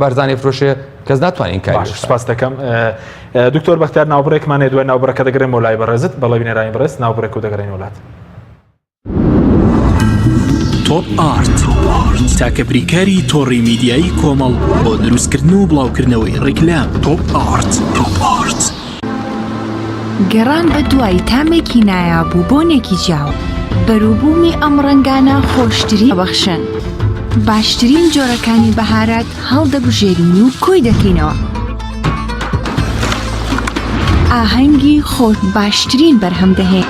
بەرزانی فرۆشێ کەس ناتوانێت ئینکاری باش سپاس دەکەم دکتۆر بەختیار ناوبڕێکمان هەیە دوای ناوبڕەکە دەگەڕێمەوە لای بەڕێزت بەڵێ بینەرانی بەڕێز ناوبڕێک و دەگەڕێینەوە لات. تۆپ ئارت تاکە بریکاری تۆڕی میدیایی کۆمەڵ بۆ دروستکردن و بڵاوکردنەوەی ڕیکلام تۆپ ئارت تۆپ ئارت. گەڕان بە دوای تامێکی نایاب و بۆنێکی جیاو، بەروبوومی ئەم ڕەنگانە خۆشترین دەبەخشن. باشترین جۆرەکانی بەهارات هەڵدەبژێرین و کۆی دەکەینەوە. ئاهەنگی خۆش باشترین بەرهەم دەهێن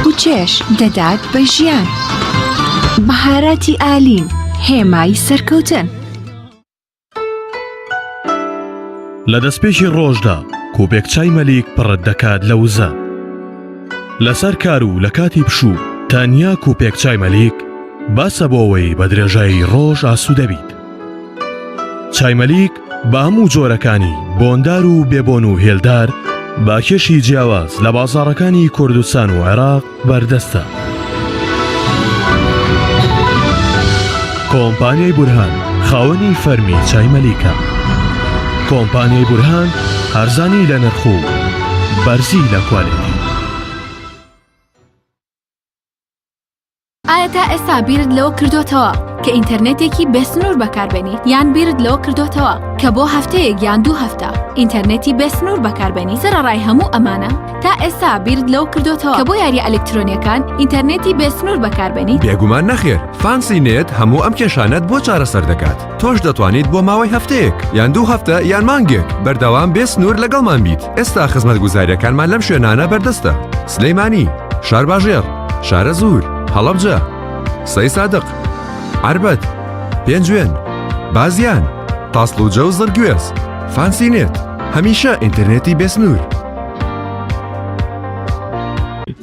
و چێژ دەدات بە ژیان. بەهاراتی ئالین هێمای سەرکەوتن. لە دەستپێکی ڕۆژدا کوپێک چای مەلیک پڕت دەکات لە وزە. لەسەر کار و لە کاتی پشوو تەنیا کوپێک چای مەلیک بەسە بۆ ئەوەی بە درێژایی ڕۆژ ئاسوودە بیت. چای مەلیک بە هەموو جۆرەکانی بۆندار و بێبۆن و هێلدار بە کێشی جیاواز لە بازاڕەکانی کوردستان و عێراق بەردەستە. کۆمپانیای بورهان خاوەنی فەرمی چای مەلیکە. کۆمپانیای بورهان هەرزانی لە نرخ و بەرزی لە کوالێتی. ئایا تا ئێستا بیرت لەوە کردۆتەوە کە ئینتەرنێتێکی بێسنوور بەکاربێنیت؟ یان بیرت لەوە کردۆتەوە کە بۆ هەفتەیەک یان دوو هەفتە ئینتەرنێتی بێسنوور بەکاربێنیت؟ سەرەڕای هەموو ئەمانە تا ئێستا بیرت لەوە کردۆتەوە کە بۆ یارییە ئەلکترۆنییەکان ئینتەرنێتی بێسنوور بەکاربێنیت؟ بێگومان نەخێر، فانسی نێت هەموو ئەم کێشانەت بۆ چارەسەر دەکات، تۆش دەتوانیت بۆ ماوەی هەفتەیەک یان دوو هەفتە یان مانگێک بەردەوام بێ سنوور لەگەڵمان بیت، ئێستا خزمەتگوزارییەکانمان لەم شوێنانە بەردەستە، سلێمانی، شارباژێڕ، شارەزوور، هەڵەبجە، سەیسادق، عەربەت، پێنجوێن، بازیان، تاسڵوجە و زڕگوێز. فانسی نێت، هەمیشە ئینتەرنێتی بێسنوور.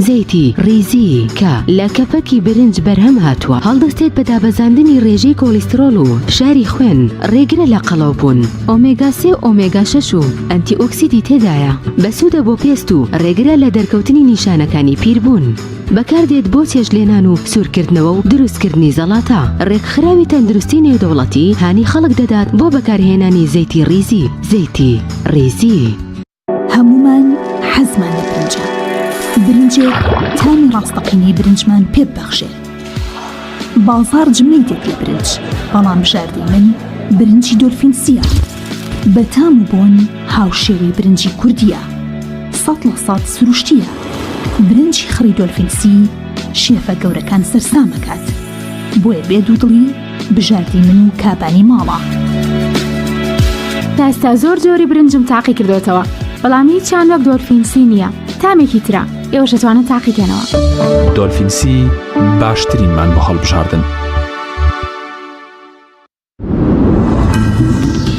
زەیتی ڕیزی کە لە کەپەکی برنج بەرهەم هاتووە، هەڵدەستێت بە دابەزاندنی ڕێژەی کۆڵیسترۆڵ و فشاری خوێن، ڕێگرە لە قەڵەوبوون. ئۆمێگا سێ و ئۆمێگا شەش و ئەنتی ئۆکسیدی تێدایە، بەسوودە بۆ پێست و ڕێگرە لە دەرکەوتنی نیشانەکانی پیربوون. بەکاردێت بۆ چێشتلێنان و سوورکردنەوە و دروستکردنی زەڵاتە. ڕێکخراوی تەندروستی نێودەوڵەتی هانی خەڵک دەدات بۆ بەکارهێنانی زەیتی ڕیزی. زەیتی ڕیزی. هەموومان حەزمان لە برنجە. برنجێک تامی ڕاستەقینەی برنجمان پێ ببەخشێ. بازاڕ جمەی دێت لە برنج، بەڵام بژاردەی من برنجی دۆلفین سییە. بە تام و بۆن هاوشێوەی برنجی کوردییە. 100% سروشتییە. برنجی خڕی دۆلفین سی شێفە گەورەکان سەرسام ئەکات. بۆیە بێ دوودڵی بژاردەی من و کابانی ماڵە. تا ئێستا زۆر جۆری برنجم تاقی کردۆتەوە بەڵام هیچیان وەک دۆلفین سی نییە تامێکی ترە ئێوەش ئەتوانن تاقی کەنەوە. دۆلفین سی باشترینمان بۆ هەڵبژاردن.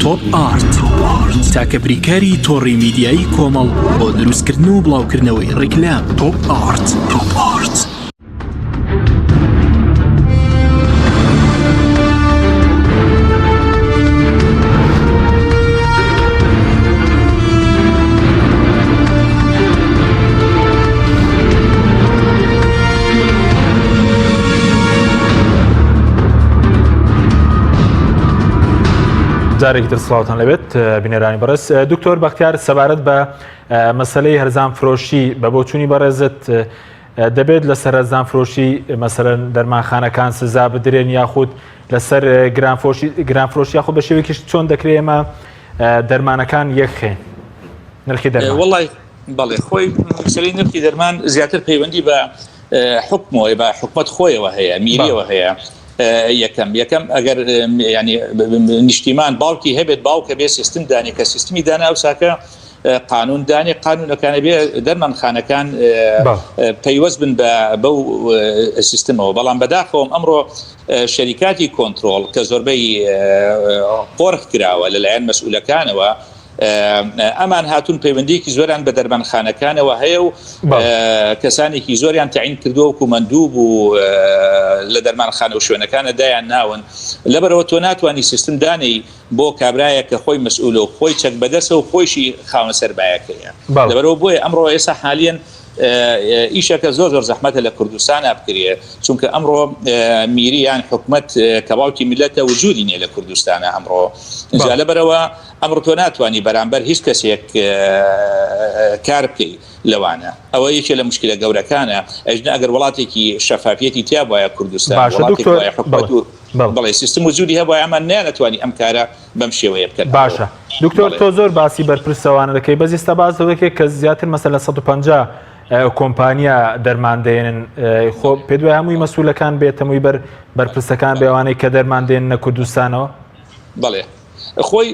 تۆپ ئارت تاکە بریکاری تۆڕی میدیایی کۆمەڵ بۆ دروستکردن و بڵاوکردنەوەی ڕیکلام تۆپ ئارت تۆپ ئارت. جارێکی تر سڵاوتان لەبێت بینەرانی بەڕێز دکتۆر بەختیار سەبارەت بە مەسلەی هەرزان فرۆشی بە بۆچوونی بەڕێزت دەبێت لەسەر هەرزان فرۆشی مەسەرەن دەرمانخانەکان سزا بدرێن یاخود لەسەر گرانفۆشی گرانفرۆشی یاخود بە شێوەیەکیش چۆن دەکرێت ئێمە دەرمانەکان یەکخێن نرخی دەرمان وڵی بەڵێ خۆی مەسەلەی نرخی دەرمان زیاتر پەیوەندی بە حکومەوە بە حکومت خۆیەوە هەیە میریەوە هەیە یەکەم یەکەم ئەگەر ینی نیشتیمان باوکی هەبێت باوکە بێ سیستم دانێ کە سیستمی دانا ئەو ساکە قانون دانێ قانونەکانە بێ دەرمانخانەکان پەیوەست بن بە بەو سیستمەوە بەڵام بەداخەوەم ئەمڕۆ شەریکاتی کۆنتترۆل کە زۆربەی قۆرخ کراوە لەلایەن مەسئولەکانەوە ئەمان هاتوون پەیوەندیەکی زۆریان بە دەرمانخانەکانەوە هەیە و کەسانێکی زۆریان تەعین کردووە وەکو مەندوب و لە دەرمانخانە و شوێنەکانە دایان ناون لەبەرەوە تۆ ناتوانانی سیستم دانێی بۆ کابرایە کە خۆی مەسئولە و خۆی چەک بەدەسە و خۆیشی خاوەن سەرمایەکەیە لەبەرەوە بۆیە ئەمڕۆ ئێستا حالیەن ئیشەکە زۆر زۆر زەحمەتە لە کوردستانا بکرێ چونکە ئەمڕۆ میری یان حکومەت کە باوکی میلەتە وجودی نییە لە کوردستانە ئەمڕۆ جا لەبەرەوە ئەمڕۆ تۆ ناتوانانی بەرامبەر هیچ کەسێک کار بکەی لەوانە ئەوە یەکێ لە مشکلە گەورەکانە ئەژنە ئەگەر وڵاتێکی شەفافیەتی تیا وایە کوردستان باشە دکتۆر حکومەت و بەڵێ سیستم وجودی هەبووایە ئەمان نەیانەتوانی ئەم کارە بەم شێوەیە بکەن. باشە دکتۆر تۆ زۆر باسی بەرپرسەوانە دەکەی بەس ئێستا باس لەوە دەکەی کە زیاتر مەسەلەن 150 کۆمپانیا دەرمان دێنن خۆ پێ دوای هەمووی مەسولەکان بێت هەمووی بەر بەرپرسەکان بێوانەی کە دەرمان دێننە کوردستانەوە بەڵێ خۆی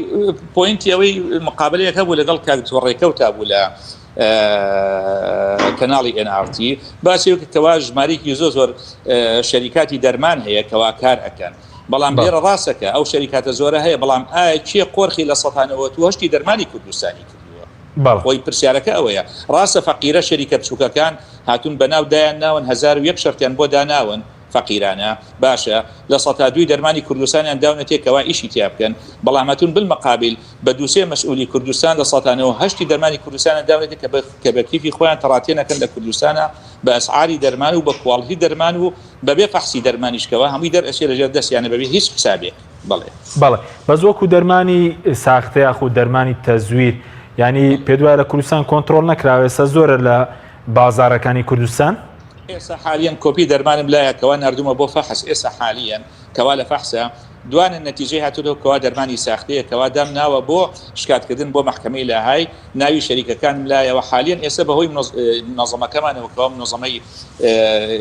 point ی ئەوەی مقابلەیەک هەبوو لەگەڵ کاک ڕێکەوتا بوو لە کەناڵی NRT باسی کەوا ژمارێکی زۆر زۆر شەریکاتی دەرمان هەیە کەوا کار ئەکەن بەڵام لێرە ڕاستەکە ئەو شەریکاتە زۆرە هەیە بەڵام ئایا کێ قۆرخی لە 1970 دەرمانی کوردستانی کردووە خۆی پرسیارەکە ئەوەیە ڕاستە فەقیرە شەریکە بچووکەکان هاتوون بەناو دایان ناون 1001 شەرتیان بۆ داناون فەقیرانە باشە لە سەتا دووی دەرمانی کوردستانیان داونەتێ کەوا ئیشی تیا بکەن بەڵام هاتوون بالمقابل بە دووسێ مەسئولی کوردستان لە سەتا 98 دەرمانی کوردستانیان داونەتێ کە بە کە بە کیفی خۆیان تەڕاتێ نەکەن لە کوردستانە بە ئەسعاری دەرمان و بە کواڵیتی دەرمان و بەبێ فەحسی دەرمانیش کەوا هەمووی دەرئەچێ لەژێر دەستیانە بەبێ هیچ حسابێک بەڵێ. بەڵێ بەس وەکو دەرمانی ساختە یاخود دەرمانی تەزویر یانی پێت وایە لە کوردستان کۆنتڕۆڵ نەکراوە ئێستا زۆرە لە بازاڕەکانی کوردستان؟ ئێستا حالیەن کۆپی دەرمانم لایە کەوا ناردومە بۆ فەحس ئێستا حالیەن کەوا لە فەحسە دوانە نەتیجەی هاتۆتەوە کەوا دەرمانی ساختەیە کەوا دام ناوە بۆ شکات کردن بۆ مەحکەمەی لاهای ناوی شەریکەکانم لایەوە حالیەن ئێستا بەهۆی منەزەمەکەمانەوە کەوا منەزەمەی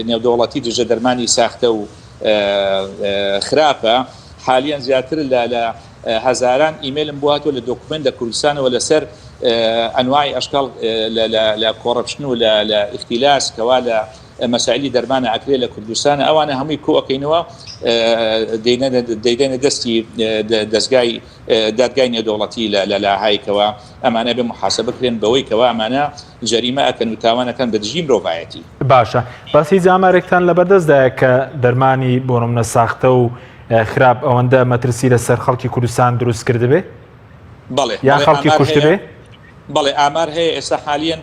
نێودەوڵەتی دژە دەرمانی ساختە و خراپە حالیەن زیاتر لە لە هەزاران ئیمێلم بۆ هاتووە لە document لە کوردستانەوە لەسەر ئەنواعی ئەشکاڵ لە corruption و لە ئیختیلاس کەوا لە. مەسائلی دەرمانە ئەکرێ لە کوردستان ئەوانە هەمووی کۆ ئەکەینەوە دەیدەینە دەستی دەزگای دادگای نێودەوڵەتی لە لاهای کەوا ئەمانە بێ محاسبە بکرێن بەوەی کەوا ئەمانە جەریمە ئەکەن و تاوان ئەکەن بە دژی مرۆڤایەتی. باشە بەس هیچ ئامارێکتان لەبەردەستدایە کە دەرمانی بۆ نمونە ساختە و خراپ ئەوەندە مەترسی لەسەر خەڵکی کوردستان دروست کردبێ؟ بەڵێ یان خەڵکی کوشتبێ؟ بەڵێ ئامار هەیە ئێستا حالیەن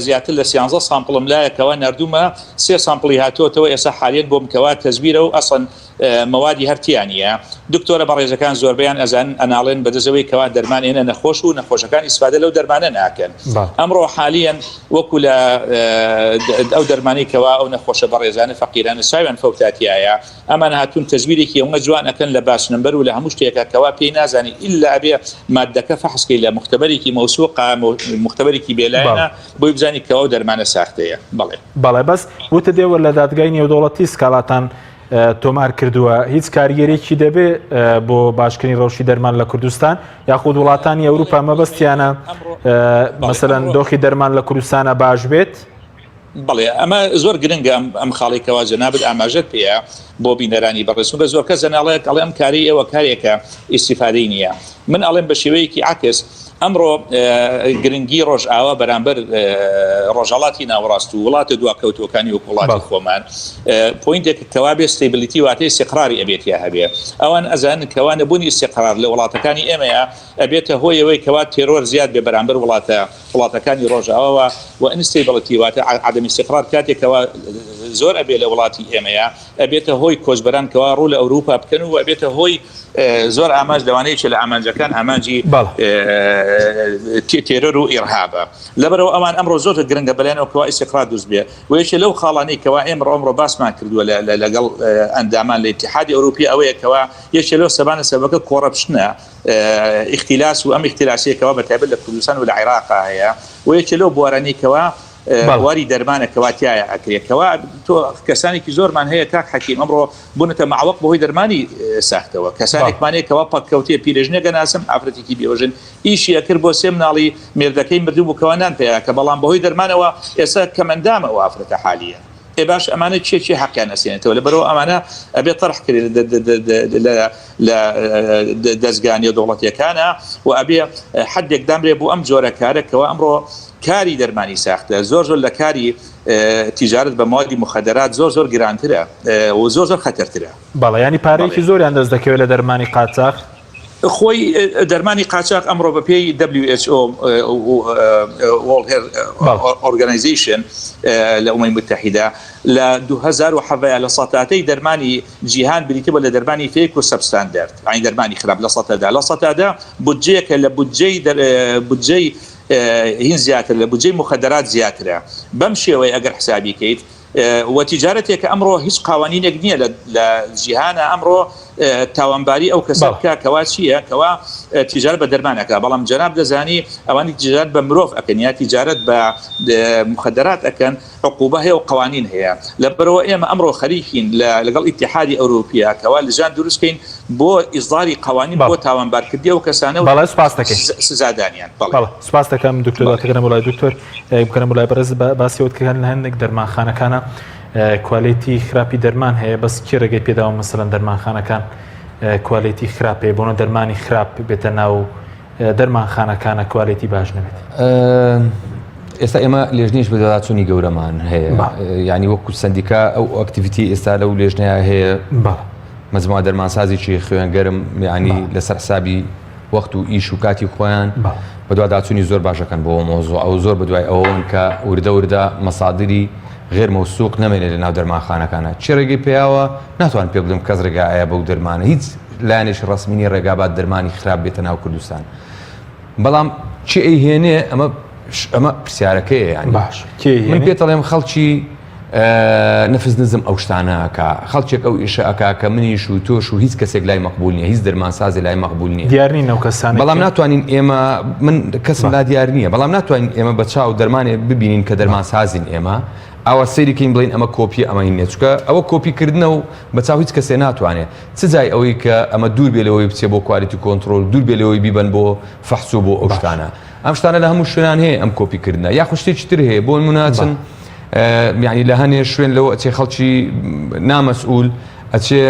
زیاتر لە سیانزە sample م لایە کەوا ناردوومە سێ sample ی هاتووەتەوە ئێستا حالیەن بۆم کەوا تەزویرە و ئەسڵەن مەوادی هەر تیا نییە دکتۆرە بەڕێزەکان زۆربەیان ئەزانن ئەناڵێن بەدەستەوەی کەوا دەرمان ئێنە نەخۆش و نەخۆشەکان ئیسفادە لەو دەرمانە ناکەن ئەمڕۆ حالیەن وەکو لە ئەو دەرمانی کەوا ئەو نەخۆشە بەڕێزانە فەقیرانە چاویان فەوتاتیایە ئەمان هاتوون تەزویرێکی ئەونە جوان ئەکەن لە batch number و لە هەموو شتێکا کەوا پێی نازانی ئیلا ئەبێ ماددەکە فەحس کەی لە موختەبەرێکی مەوسوقا موختەبەرێکی بێلایەنە بۆی بزانی کەوا ئەو دەرمانە ساختەیە بەڵێ. بەڵێ بەس وتت ئێوە لە دادگای نێودەوڵەتی سکاڵاتان تۆمار کردووە هیچ کاریگەریەکی دەبێ بۆ باشکردنی ڕەوشی دەرمان لە کوردستان یاخود وڵاتانی ئەوروپا مەبەستیانە مەسەلەن دۆخی دەرمان لە کوردستانە باش بێت؟ بەڵێ ئەمە زۆر گرنگە ئەم ئەم خاڵی کەوا جەنابت ئاماژەت پێیە بۆ بینەرانی بەڕێز چونکە زۆر کەس ئەڵێت ئەڵێ ئەم کارەی ئێوە کارێکە ئیستیفادەی نییە من ئەڵێم بە شێوەیەکی عەکس ئەمڕۆ گرنگی ڕۆژئاوا بەرامبەر ڕۆژهەڵاتی ناوەڕاست و وڵاتە دواکەوتووەکانی وەک وڵاتی خۆمان point ێک کەوا بێ stability واتە ئیستیقراری ئەبێت یا هەبێ ئەوان ئەزانن کەوا نەبوونی ئیستیقرار لە وڵاتەکانی ئێمەیە ئەبێتە هۆی ئەوەی کەوا تێرۆر زیاد بێ بەرامبەر وڵاتە وڵاتەکانی ڕۆژئاواوە و instability واتە عدم استقرار کاتێک کەوا زۆر ئەبێ لە وڵاتی ئێمەیە ئەبێتە هۆی کۆچبەران کەوا ڕوو لە ئەوروپا بکەن و ئەبێتە هۆی زۆر ئامانج لەوانەیە لە ئامانجەکان ئامانجی تێرۆر و ئیرهابە لەبەرەوە ئەوان ئەمڕۆ زۆر گرنگە بەلایەنەوە کەوا ئیستقرار دروست بێ و یەکێ لەو خاڵانەی کەوا ئێمڕۆ ئەمڕۆ باسمان کردووە لەگەڵ ئەندامان لە ئیتیحادی ئەوروپی ئەوەیە کەوا یەکێ لەو سەبانە سەبەکە corruption ە ئیختیلاس و ئەم ئیختیلاسەیە کەوا بە تایبەت لە کوردستان و لە عێراقا هەیە و یەکێ لەو بوارانەی کەوا بواری دەرمانە کەوا تیایا ئەکرێ کەوا تۆ کەسانێکی زۆرمان هەیە کاک حەکیم ئەمڕۆ بوونەتە معوەق بەهۆی دەرمانی ساختەوە کەسانێکمان هەیە کەوا پەککەوتەیە پیرێژنێک ئەناسم ئافرەتێکی بێوەژن ئیشی ئەکرد بۆ سێ مناڵی مێردەکەی مردبوو کەوا نان پەیا کە بەڵام بەهۆی دەرمانەوە ئێستا کەمئەندامە ئەو ئافرەتە حالیە ئێ باش ئەمانە کێ کێ حەقیان ئەسێنێتەوە لەبەرئەوە ئەمانە ئەبێ تەرح کرێ لە لە دەزگا نێودەوڵەتیەکانە و ئەبێ حدێک دامرێ بۆ ئەم جۆرە کارە کەوا ئەمڕۆ کاری دەرمانی ساختە زۆر زۆر لە کاری تیجارت بە موادی مخدرات زۆر زۆر گرانترە و زۆر زۆر خەتەرترە. بەڵێ یانی پارەیەکی زۆریان دەست دەکەوێت لە دەرمانی قاچاخ؟ خۆی دەرمانی قاچاخ ئەمڕۆ بە پێی WHO World Health Organization لە ئومەی متحیدە لە 2017 لە سەتاتەی دەرمانی جیهان بریتی بووە لە دەرمانی fake و substandard یانی دەرمانی خراپ لە سەتەدا لە سەتادا بودجەیەکە لە بودجەی بودجەی هین زیاتر لە بودجەی مخدرات زیاترە بەم شێوەیە ئەگەر حسابی کەیت و تیجارەتێکە ئەمڕۆ هیچ قوانینێک نییە لە جیهانە ئەمڕۆ تاوانباری ئەو کەسە بکە کەوا چییە کەوا تیجار بە دەرمانەکە بەڵام جەناب دەزانی ئەوانی تیجارەت بە مرۆڤ ئەکەن یا تیجارەت بە مخدرات ئەکەن عقوبە هەیە و قوانین هەیە لەبەرئەوە ئێمە ئەمڕۆ خەریکین لەگەڵ ئیتیحادی ئەوروپیا کەوا لجان دروست کەین بۆ ئیسداری قوانین بۆ تاوانبارکردنی ئەو کەسانە و بەڵێ سوپاس دەکەین سزادانیان بەڵێ بەڵێ سوپاس دەکەم دکتۆر دواتر بۆ لای دکتۆر بکەنە بۆ لای بەڕێز باسی ئەوەت کە لە هەندێک دەرمانخانەکانە quality خراپی دەرمان هەیە بەس کێ ڕێگەی پێداوە مەسەلەن دەرمانخانەکان quality خراپ هەیە بۆنە دەرمانی خراپ بێتە ناو دەرمانخانەکانە quality باش نەبێت. ئێستا ئێمە لێژنەیش بەدواداچوونی گەورەمان هەیە یعنی وەکو سندیکا ئەو activity ئێستا لەو لێژنەیە هەیە مەجموعە دەرمانسازێکی خوێنگەرم یعنی لەسەر حسابی وەخت و ئیش و کاتی خۆیان بەدواداچوونی زۆر باشەکەن بۆ مۆزوع ئەو زۆر بەدوای ئەوەن کە وردە وردە مەسادری غێر مەوسوق نەمێنێت لە ناو دەرمانخانەکانە چی ڕێگەی پیاوە ناتوان پێ بڵێم کەس ڕێگا ئایا بەو دەرمانە هیچ لایەنێکی ڕەسمی نیە ڕێگا بات دەرمانی خراپ بێتە ناو کوردستان بەڵام چی ئەیهێنێ ئەمە ئەمە پرسیارەکەیە یانی باش کێ من پێت ئەڵێم خەڵکی نفس نزم ئەو شتانە ئەکا خەڵکێک ئەو ئیشە ئەکا کە منیش و تۆش و هیچ کەسێک لای مەقبول نییە هیچ دەرمانسازێ لای مەقبول نییە دیار نین ئەو کەسانە بەڵام ناتوانین ئێمە من کەسم لا دیار نییە بەڵام ناتوانین ئێمە بە چاو دەرمانێ ببینین کە دەرمانسازین ئێمە ئاوا سەیری کەین بڵێین ئەمە کۆپیە ئەمە هین نییە چونکە ئەوە کۆپیکردنە و بە چاو هیچ کەسێ ناتوانێ چ جای ئەوەی کە ئەمە دوور بێ لەوەی بچێ بۆ quality control دوور بێ لەوەی بیبەن بۆ فەحس و بۆ ئەو شتانە ئەم شتانە لە هەموو شوێنان هەیە ئەم کۆپی کردنە یاخود شتێکی تر هەیە بۆ نمونە چن. یعنی لە هەنێ شوێن لەوە ئەچێ خەڵکی نامەسئول ئەچێ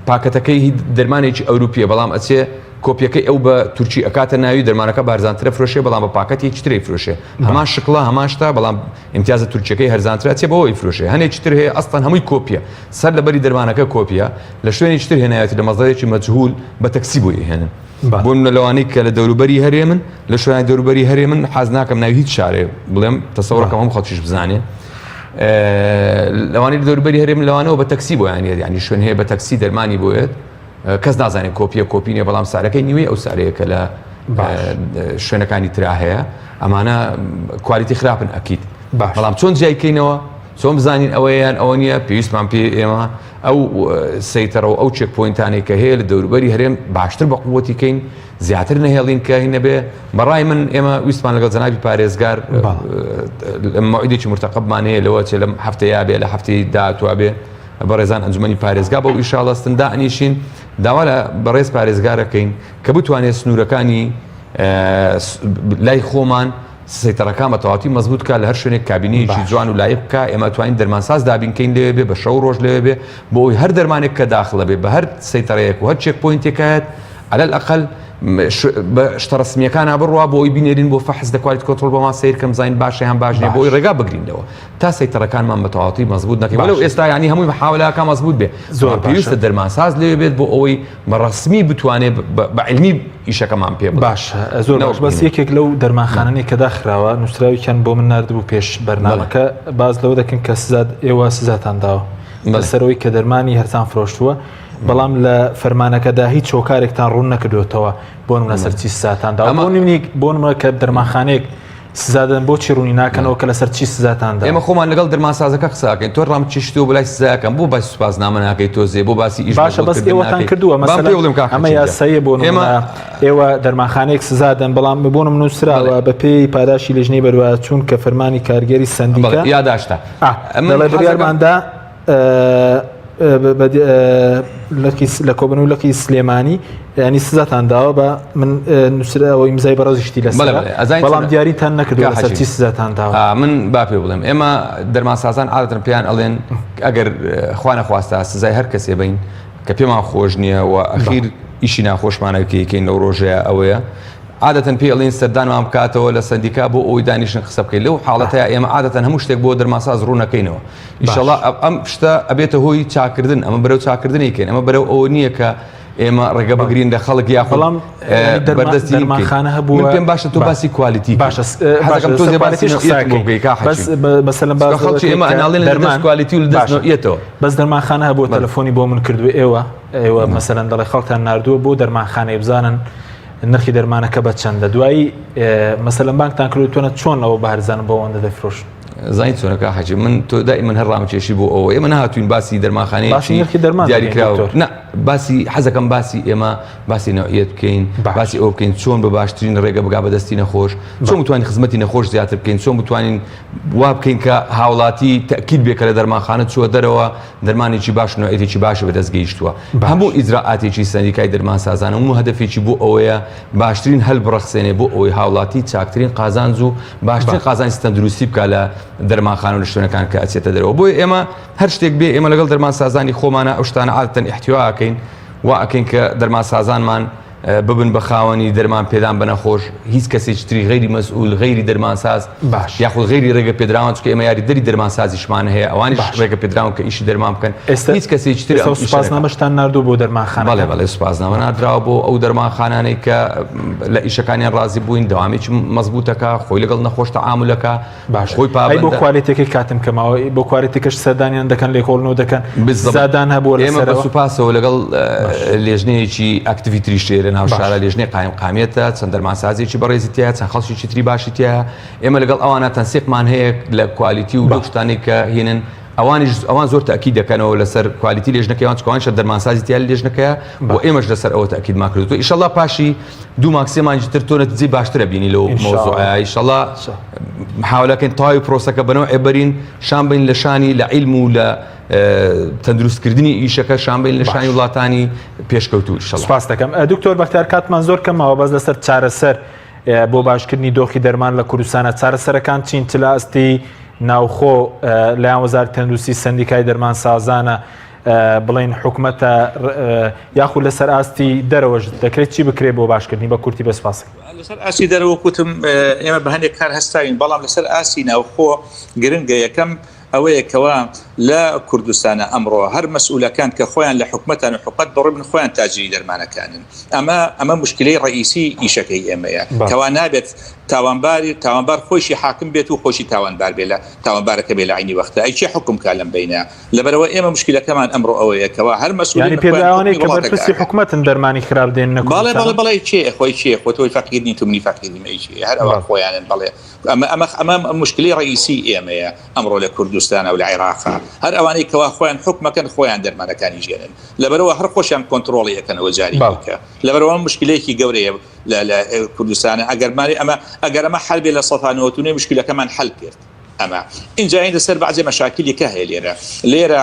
پاکەتەکەی هی دەرمانێکی ئەوروپیە بەڵام ئەچێ کۆپیەکەی ئەو بە تورکی ئەکاتە ناوی دەرمانەکە بارزانترە فرۆشێ بەڵام بە پاکەتێکی ترەی فرۆشێ هەمان شکڵە هەمان شتە بەڵام ئیمتیازە تورکیەکەی هەرزانترە چێ بەوەی فرۆشێ هەنێکی تر هەیە ئەستان هەمووی کۆپیە سەر لەبەری دەرمانەکە کۆپیە لە شوێنێکی تر هێنایەتی لە مەزدەرێکی مەجهول بە تەکسی بۆی ئەهێنن بۆ منە لەوانەی کە لە دەوروبەری هەرێمن لە شوێنی دەوروبەری هەرێمن حەز ناکەم ناوی هیچ شارێ بڵێم تەسەوڕەکەم هەموو خەڵکیش بزانێ لەوانەی لە دەوروبەری هەرێم لەوانەوە بە تەکسی بۆیان یێت یعنی شوێن هەیە بە تەکسی دەرمانی بۆیێت کەس نازانێت کۆپیە کۆپی نیە بەڵام سعرەکەی نیوەی ئەو سعرەیە کە لە شوێنەکانی ترا هەیە ئەمانە quality خراپن ئەکید بەڵام چۆن جیایکەینەوە چۆن بزانین ئەوەیان ئەوە نییە پێویستمان پێ ئێمە ئەو سەیتەرە و ئەو check point انەی کە هەیە لە دەوروبەری هەرێم باشتر بە قوتی کەین زیاتر نەهێڵین کە هی نەبێ بەڕای من ئێمە ویستمان لەگەڵ جەنابی پارێزگار مەوعیدێکی مرتەقەبمان هەیە لەوە چێ لەم هەفتەیە بێ لە هەفتەی داهاتوە بێ بەڕێزان ئەنجومەنی پارێزگا بەو ئیشاڵەستن دانیشین داوا لە بەڕێز پارێزگارەکەین کە بتوانێت سنوورەکانی لای خۆمان سەیتەڕەکان بە تەواوەتی مەزبوت کا لە هەر شوێنێک کابینەیەکی جوان و لایق بکا ئێمە توانین دەرمانساز دابین کەین لەوێ بێ بە شەو ڕۆژ لەوێ بێ بۆ ئەوەی هەر دەرمانێک کە داخڵە بێ بە هەر سەیتەڕەیەک و هەر check point ێک هەیەت علی الاقل بە شتە ڕەسمییەکانا بڕوا بۆ ئەوەی بینێرین بۆ فەحس لە quality control بۆمان سەیر کەم زین باشە یان باش نییە بۆ ئەوەی ڕێگا بگرین لەوە تا سەیتەڕەکانمان بە تەواوەتی مەزبوت نەکەین وەلو ئێستا یانی هەمووی محاولەکە مەزبوت بێ زۆر پێویستە دەرمانساز لەوێ بێت بۆ ئەوەی بە ڕەسمی بتوانێت بە عیلمی ئیشەکەمان پێ بڵێ. باشە زۆر باش بەس یەکێک لەو دەرمانخانانەی کە داخراوە نووسراوێکیان بۆ من ناردبوو پێش بەرنامەکە باس لەوە دەکەن کە سزاد ئێوە سزاتان داوە لەسەرەوەی کە دەرمانی هەرزان فرۆشتووە بەڵام لە فەرمانەکەدا هیچ هۆکارێکتان ڕوون نەکردوێتەوە بۆ نمونە سەر چی سزاتان داوە بۆ نمونێک بۆ نمونە کە دەرمانخانەیەک سزادەن بۆچی ڕوونی ناکەنەوە کە لەسەر چی سزاتان داوە؟ ئێمە خۆمان لەگەڵ دەرمانسازەکە قسە ئەکەین تۆ ڕامکێشیتەوە بۆ لای سزاکەم بۆ باسی سوپاسنامە ناکەی تۆزێ بۆ باسی ئیش باشە بەس مەزبوط کردن ئێوەتان ناکەی کردووە بام مەسەلەن پێ بڵێم کاک ئەمە حەکیم گیان یاساییە بۆ ئێمە نمونە ئێوە دەرمانخانەیەک سزا دەن بەڵام بۆ نمونە نووسراوە بەڵێ بە پێی پاداشی لیژنەی بەدواداچوون کە فەرمانی کارگێری بەڵێ سەندیکا یاداشتە ئا من دەڵێ حەزەکەم بڕیارماندا لە کۆبنەوەی لقی سلێمانی ینی سزاتان داوە بە من نووسراوە ئیمزای بەڕێزیشتی لەسەر بەڵام دیاریتان نەکردو لەسەر چی سزاتان داوە من با پێ بڵێم ئێمە دەرمانسازان عادەتەن پێیان ئەڵێن ئەگەر خوا نەخواستە سزای هەر کەسێ بین کە پێمان خۆش نییە و ئەخیر ئیشی ناخۆشمانە کەیکەین لەو ڕۆژەیە ئەوەیە عادەتەن پێی ئەڵێین سەردانمان بکاتەوە لە سەندیکا بۆ ئەوەی دانیشن قسە بکەین لەو حاڵەتەیا ئێمە عادەتەن هەموو شتێک بۆ دەرمانساز ڕوونەکەینەوە ئیشەڵا ئەم شتە ئەبێتە هۆی چاکردن ئەمە بەرەو چاکردنی کەین ئەمە بەرەو ئەوە نییە کە ئێمە ڕێگە بگرین لە خەڵک یاخود بەڵام بەردەستی دەرمانخانە هەبوو من پێم باشە تۆ باسی quality باشە حەزەکەم تۆزێ باسی نوعیەت بۆ بکەی کا بەس حەکیم مەسەلەن باس خەڵکی ئێمە ئەناڵێن لە دەست quality و لە دەست باشە نوعیەتەوە بەس دەرمانخانە هەبوو تەلەفۆنی بۆ من کردووە ئێوە ئێوە مەسەلەن دەڵێ خەڵکتان ناردووە بۆ دەرمانخانەی بزانن نرخی دەرمانەکە بە چەندە دوایی مەسەلەن بانکتان کردوتۆنە چۆن ئەوە بە هەرزان بۆ ئەوەندە دەفرۆشن زانی چۆنە کاک حەجی من تۆ دائیمەن هەر ڕامکێشی بۆ ئەوە ئێمە نەهاتوین باسی دەرمانخانەیەکی باسی نرخی دەرمان دەکەین دیاریکراو دکتۆر. نا باسی حەزەکەم باسی ئێمە باسی نەوعیەت بکەین باش. باسی ئەوە بکەین چۆن بە باشترین ڕێگە بگا بە دەستی نەخۆش چۆن بتوانین خزمەتی نەخۆش زیاتر بکەین چۆن بتوانین وا بکەین کە هاوڵاتی تەئکید بێ کە لە دەرمانخانە چووە دەرەوە دەرمانێکی باش و نەوعیەتێکی باشی بەدەست گەیشتووە باش. هەموو ئیجرائاتێکی سەندیکای دەرمانسازان هەموو هەدەفێکی بۆ ئەوەیە باشترین هەل بڕەخسێنێ بۆ ئەوەی هاوڵاتی چاکترین قازانج و باشترین قازانجی تەندروستی بکا لە دەرمانخانە و لە شوێنەکان کە ئەچێتە دەرەوە بۆیە ئێمە هەر شتێک بێ ئێمە لەگەڵ دەرمانسازانی خۆمانە ئەو شتانە عادەتەن ئیحتیوا ئەکەین وا ئەکەین کە دەرمانسازانمان ببن بە خاوەنی دەرمان پێدان بە نەخۆش هیچ کەسێکی تری غەیری مەسئول غەیری دەرمانساز باش یاخود غەیری ڕێگە پێدراوان چونکە ئێمە یاریدەری دەرمانسازیشمان هەیە ئەوانیش باش. ڕێگە پێدراون کە ئیشی دەرمان بکەن ئێستا هیچ کەسێکی تر ئێستا ئەم ئیشە نەکات. سوپاسنامەشتان ناردوو بۆ دەرمانخانەکان بەڵێ بەڵێ سوپاسنامە ناردراوە بۆ ئەو دەرمانخانانەی کە لە ئیشەکانیان ڕازی بووین دەوامێکی مەزبووتەکە خۆی لەگەڵ نەخۆش تەعامولەکە باش خۆی ئەی بۆ پابەندە. quality ەکەی کاتم کەماوە بۆ quality ەکەش سەردانیان دەکەن لێکۆڵنەوە دەکەن بالضبط. سزادان هەبووە ئێمە بە لەسەرەوە سوپاسەوە لەگەڵ لێژنەیەکی ئەکتیڤی تریش هەیە لە ناو باش. شارە لێژنەی قایمقامیەتە چەند دەرمانسازێکی بەڕێزی تیایە چەند خەڵکێکی تری باشی تیایە ئێمە لەگەڵ ئەوانە تەنسیقمان هەیە لە quality و لەو شتانەی کە هینن ئەوانیش ئەوان زۆر تاکید دەکەنەوە لەسەر quality لێژنەکەی ئەوان چونکە ئەوانیش دەرمانسازی تیا لە لێژنەکەیە و ئێمەش لەسەر ئەوە تاکیدمان کردووە ئیشەڵا پاشی دوو مانگ سێ مانگی تر تۆ نەتیجەی باشترە بینی لەو مەوزوعە ئیشەڵا محاولەکەین تەواوی پرۆسەکە بەنەوە بەرین شان بین لە شانی لە عیلم و لە تەندروستکردنی ئیشەکە شان بین لە شانی وڵاتانی پێشکەوتوو ئیشەڵا. سپاس دەکەم دکتۆر بەختیار کاتمان زۆر کەم ماوە بەس لەسەر چارەسەر بۆ باشکردنی دۆخی دەرمان لە کوردستانە چارەسەرەکان چین چ لە ئاستی ناوخۆ لایەن وەزارەتی تەندروستی سەندیکای دەرمانسازانە بڵێن حکومەتە یاخود لەسەر ئاستی دەرەوەش دەکرێت چی بکرێت بۆ باشکردنی بە کورتی بە سپاس. لەسەر ئاستی دەرەوە کوتم ئێمە بە هەندێک کار هەستاوین بەڵام لەسەر ئاستی ناوخۆ گرنگە یەکەم ئەوەیە کەوا لە کوردستانە ئەمڕۆ هەر مەسئولەکان کە خۆیان لە حکومەتان و حکومەت بەڕێ بن خۆیان تاجری دەرمانەکانن ئەمە ئەمە مشکلەی ڕئیسی ئیشەکەی ئێمەیە کەوا نابێت تاوانباری تاوانبار خۆشی حاکم بێت و خۆشی تاوانبار بێ لە تاوانبارەکە بێ لە عینی وەختە ئەی کێ حکوم کا لەم بینە لەبەرەوە ئێمە مشکلەکەمان ئەمڕۆ ئەوەیە کەوا هەر مەسئولین یانی پێداوانەی کە بەرپرسی حکومەتن دەرمانی خراپ دێننە بەڵێ بەڵێ بەڵێ کێ خۆی کێ خۆ تۆی فەقیر نی تو منی فەقیریم ئەی کێ هەر ئەوان خۆیانن بەڵێ ئەمە ئەمە ئەمە مشکلەی ڕئیسی ئێمەیە ئەمڕۆ لە کوردستانە و لە عێراقا هەر ئەوانەی کەوا خۆیان حکومەکەن خۆیان دەرمانەکانی ژێنن لەبەرەوە هەر خۆشیان کۆنتترۆڵی ئەەکەنەوە جاری دیکە لەبەرەوە مشکلەیەکی گەورەیە لە لە کوردستانە ئەگەر ماری ئەمە ئەگەر ئەمە حل بێ لە سەتا مشکلەکەمان حل کرد ئەمە ئینجا ئەین لەسەر بەعزێ مەشاکلی کە هەیە لێرە لێرە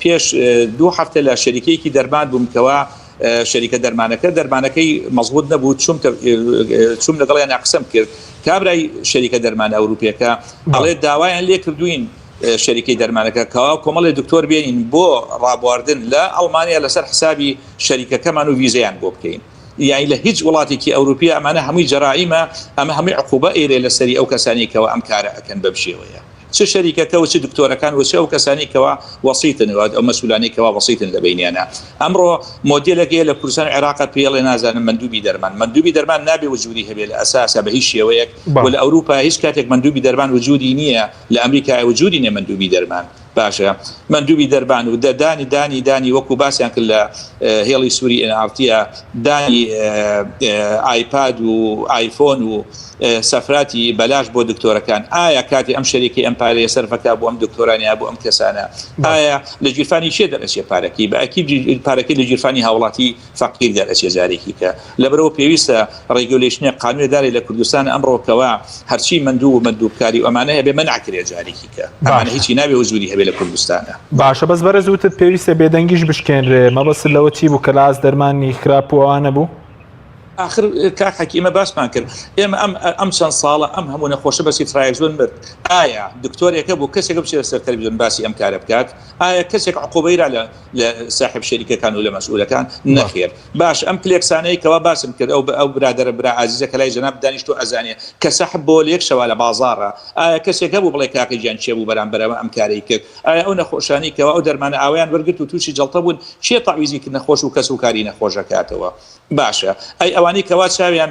پێش دوو هەفتە لە شەریکەیەکی دەرمان بووم کەوا شەریکە دەرمانەکە دەرمانەکەی مەزبوط نەبوو چوم چوم لەگەڵیان قسەم کرد کابرای شەریکە دەرمان ئەوروپیەکە ئەڵێ داوایان لێ کردوین شەریکەی دەرمانەکە کەوا کۆمەڵی دکتۆر بێنین بۆ ڕابواردن لە ئەڵمانیا لەسەر حسابی شەریکەکەمان و ویزەیان بۆ بکەین یانی لە هیچ وڵاتێکی ئەوروپی ئەمانە هەمووی جەرائیمە ئەمە هەمووی عقوبە ئەیرێ لەسەری ئەو کەسانی کەوا ئەم کارە ئەکەن بەم شێوەیە چ شەریکەکە و چ دکتۆرەکان و چ ئەو کەسانی کەوا وەسیتن و ئەو مەسولانی کەوا وەسیتن لە بینیانە ئەمڕۆ مۆدێلێک هەیە لە کوردستان عێراق پێڵێ نازانم مەندوبی دەرمان مەندوبی دەرمان نابێ وجودی هەبێ لە ئەساسا بە هیچ شێوەیەک و لە ئەوروپا هیچ کاتێک مەندوبی دەرمان وجودی نییە لە ئەمریکا وجودی نییە مەندوبی دەرمان باشە مەندوبی دەربان و دە دانی دانی دانی وەکو باسیان کرد لە هێڵی سووری ئێن ئاڕتیە دانی ئایپاد و ئایفۆن و سەفراتی بەلاش بۆ دکتۆرەکان ئایا کاتی ئەم شەریکی ئەم پارەیە سەرفەکە بۆ ئەم دکتۆرانە بۆ ئەم کەسانە ئایا لە گیرفانی چێ دەرەچێ پارەکەی بە ئەکی پارەکەی لە گیرفانی هاوڵاتی فەقیر دەرئەچێ جارێکی کە لەبەرئەوە پێویستە regulation ێک قانونێ دارێ لە کوردستان ئەمڕۆ کەوا هەرچی مەندوب و مەندوبکاری و ئەمانە هەبێ مەنع کرێ جارێکی کە ئەمانە هیچی نابێ وجودی هەبێ لە کوردستانە. باشە بەس بەرێز وتت پێویستە بێدەنگیش بشکێنرێ مەبەستت لەوە چی بوو کە لە ئاست دەرمانی خراپ و ئەوانە بوو؟ ئاخر کاک حەکی ئێمە باسمان کرد ئێمە ئەم ئەم چەند ساڵە ئەم هەموو نەخۆشە بە ceftriaxone مرد ئایا دکتۆرێکە بوو کەسێکە بچێتە سەر تەلەڤیزیۆن باسی ئەم کارە بکات ئایا کەسێک عقوبەی را لە لە ساحێب شەریکەکان و لە مەسئولەکان؟ نەخێر. باش ئەم کلێکسانەی کەوا باسم کرد ئەو ئەو برادەرە برا ئازیزە کە لای جەنابت دانیشتوە ئەزانێ کە سەحب بۆ لە یەک شەوا لە بازاڕە ئایا کەسێک هەبوو بڵێ کاکە گیان کێ بوو بەرامبەر ئەمە ئەم کارەی کرد؟ ئایا ئەو نەخۆشانەی کەوا ئەو دەرمانە ئاوەیان وەرگرت و تووشی جەڵتە بوون کێ تەعویزی کرد نەخۆش و کەس و کاری نەخۆش ئەکاتەوە؟ باشە ئەی ئەوانەی کەوا چاویان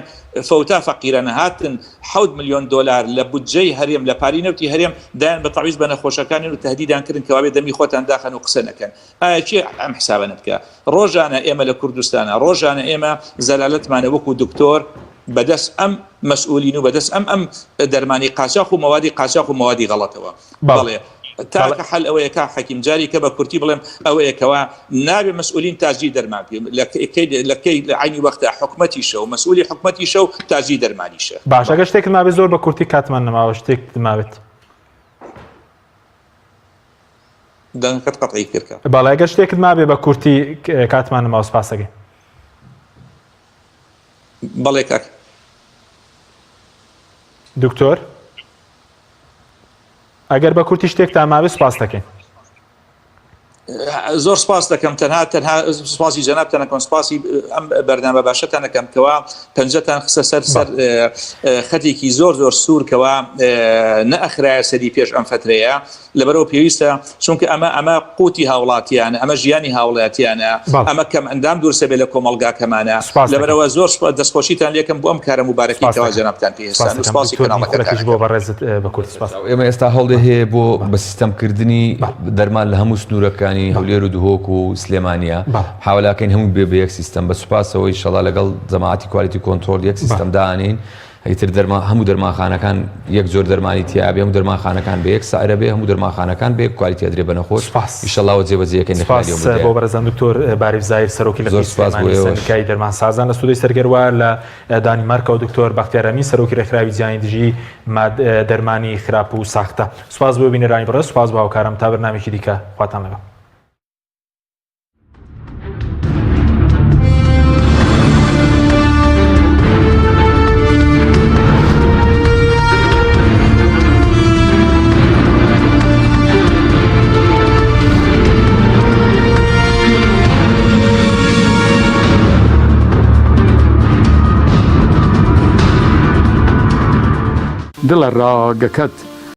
فەوتا فەقیرانە هاتن حەوت ملیۆن دۆلار لە بودجەی هەرێم لە پارەی نەوتی هەرێم دایان بە تەعویز بە نەخۆشەکانیان و تەهدیدان کردن کەوابێ دەمی خۆتان داخەن و قسە نەکەن ئایا کێ ئەم حسابە نەبکا ڕۆژانە ئێمە لە کوردستانا ڕۆژانە ئێمە زەلالەتمانە وەکو دکتۆر بەدەست ئەم مەسئولین و بەدەست ئەم ئەم دەرمانی قاچاخ و مەوادی قاچاخ و مەوادی غەڵەتەوە بەڵێ تاکە حەل ئەوەیە کاک حەکیم جاری کە بە کورتی بڵێم ئەوەیە کەوا نابێ مەسئولین تاجری دەرمان پێ لە کەی لە کەی لە عەینی وەختە حکومەتیشە و مەسئولی حکومەتیشە و تاجری دەرمانیشە. باشە گەر شتێکت مابێت زۆر بە کورتی کاتمان نەماوە شتێکت مابێت. دەنگەکەت قەتعی کرد کاک. بەڵێ گەر شتێکت مابێ بە کورتی کاتمان نەماوە سپاسەکەی. بەڵێ کاک. دکتۆر. ئەگەر بە کورتی شتێکتان مابێت سوپاس دەکەین. زۆر سپاس دەکەم تەنها تەنها سپاسی جەنابتان ئەکەم سپاسی ئەم بەرنامە باشەتان ئەکەم کەوا پەنجەتان خستە سەر سەر خەتێکی زۆر زۆر سوور کەوا نەئەخرایە سەری پێش ئەم فترەیە لەبەرەوە پێویستە چونکە ئەمە ئەمە قوتی هاوڵاتیانە ئەمە ژیانی هاوڵاتیانە ئەمە کەم ئەندام دروستە بێ لە کۆمەڵگاکەمانە لەبەرەوە زۆر دەستخۆشیتان لێکم بۆ ئەم کارە موبارەکی کەوا جەنابتان پێ هێستان و سپاسی کەناڵەکەتان بۆ بەڕێزت بە کورتی سپاس. ئێمە ئێستا هەوڵێ هەیە بۆ بە سیستەمکردنی دەرمان لە هەموو سنوورەکانی هەولێر و دهۆک و سلێمانیە حاولاکەین هەموو بێ بە یەک سیستەم بە سوپاسەوە ئیشەڵا لەگەڵ جەماعەتی quality control یەک سیستەم دانین ئیتر دەرمان هەموو دەرمانخانەکان یەک جۆر دەرمانی تیابێ هەموو دەرمانخانەکان بە یەک سعرە بێ هەموو دەرمانخانەکان بە یەک quality ئەدرێ بە نەخۆش سپاس. ئیشەڵا وە جێبەجێیەکەین لە سپاس خێری ئەو مدەیە. بۆ بەڕێزان دکتۆر باریف زاهیر سەرۆکی لقی زۆر سپاس بۆ سلێمانی ئێوەش. سەندیکای دەرمانسازان لە ستۆدیۆی سەرگەروە لە دانیمارکەوە دکتۆر بەختیار ئەمین سەرۆکی ڕێکخراوی جیهانی دژی ماد دەرمانی خراپ و ساختە. سپاس بۆ بینەرانی بەڕێز سپاس بۆ هاوکارم تا بەرنامەیەکی دیکە خواتان لەگەڵ. دڵە ڕاگەکەت.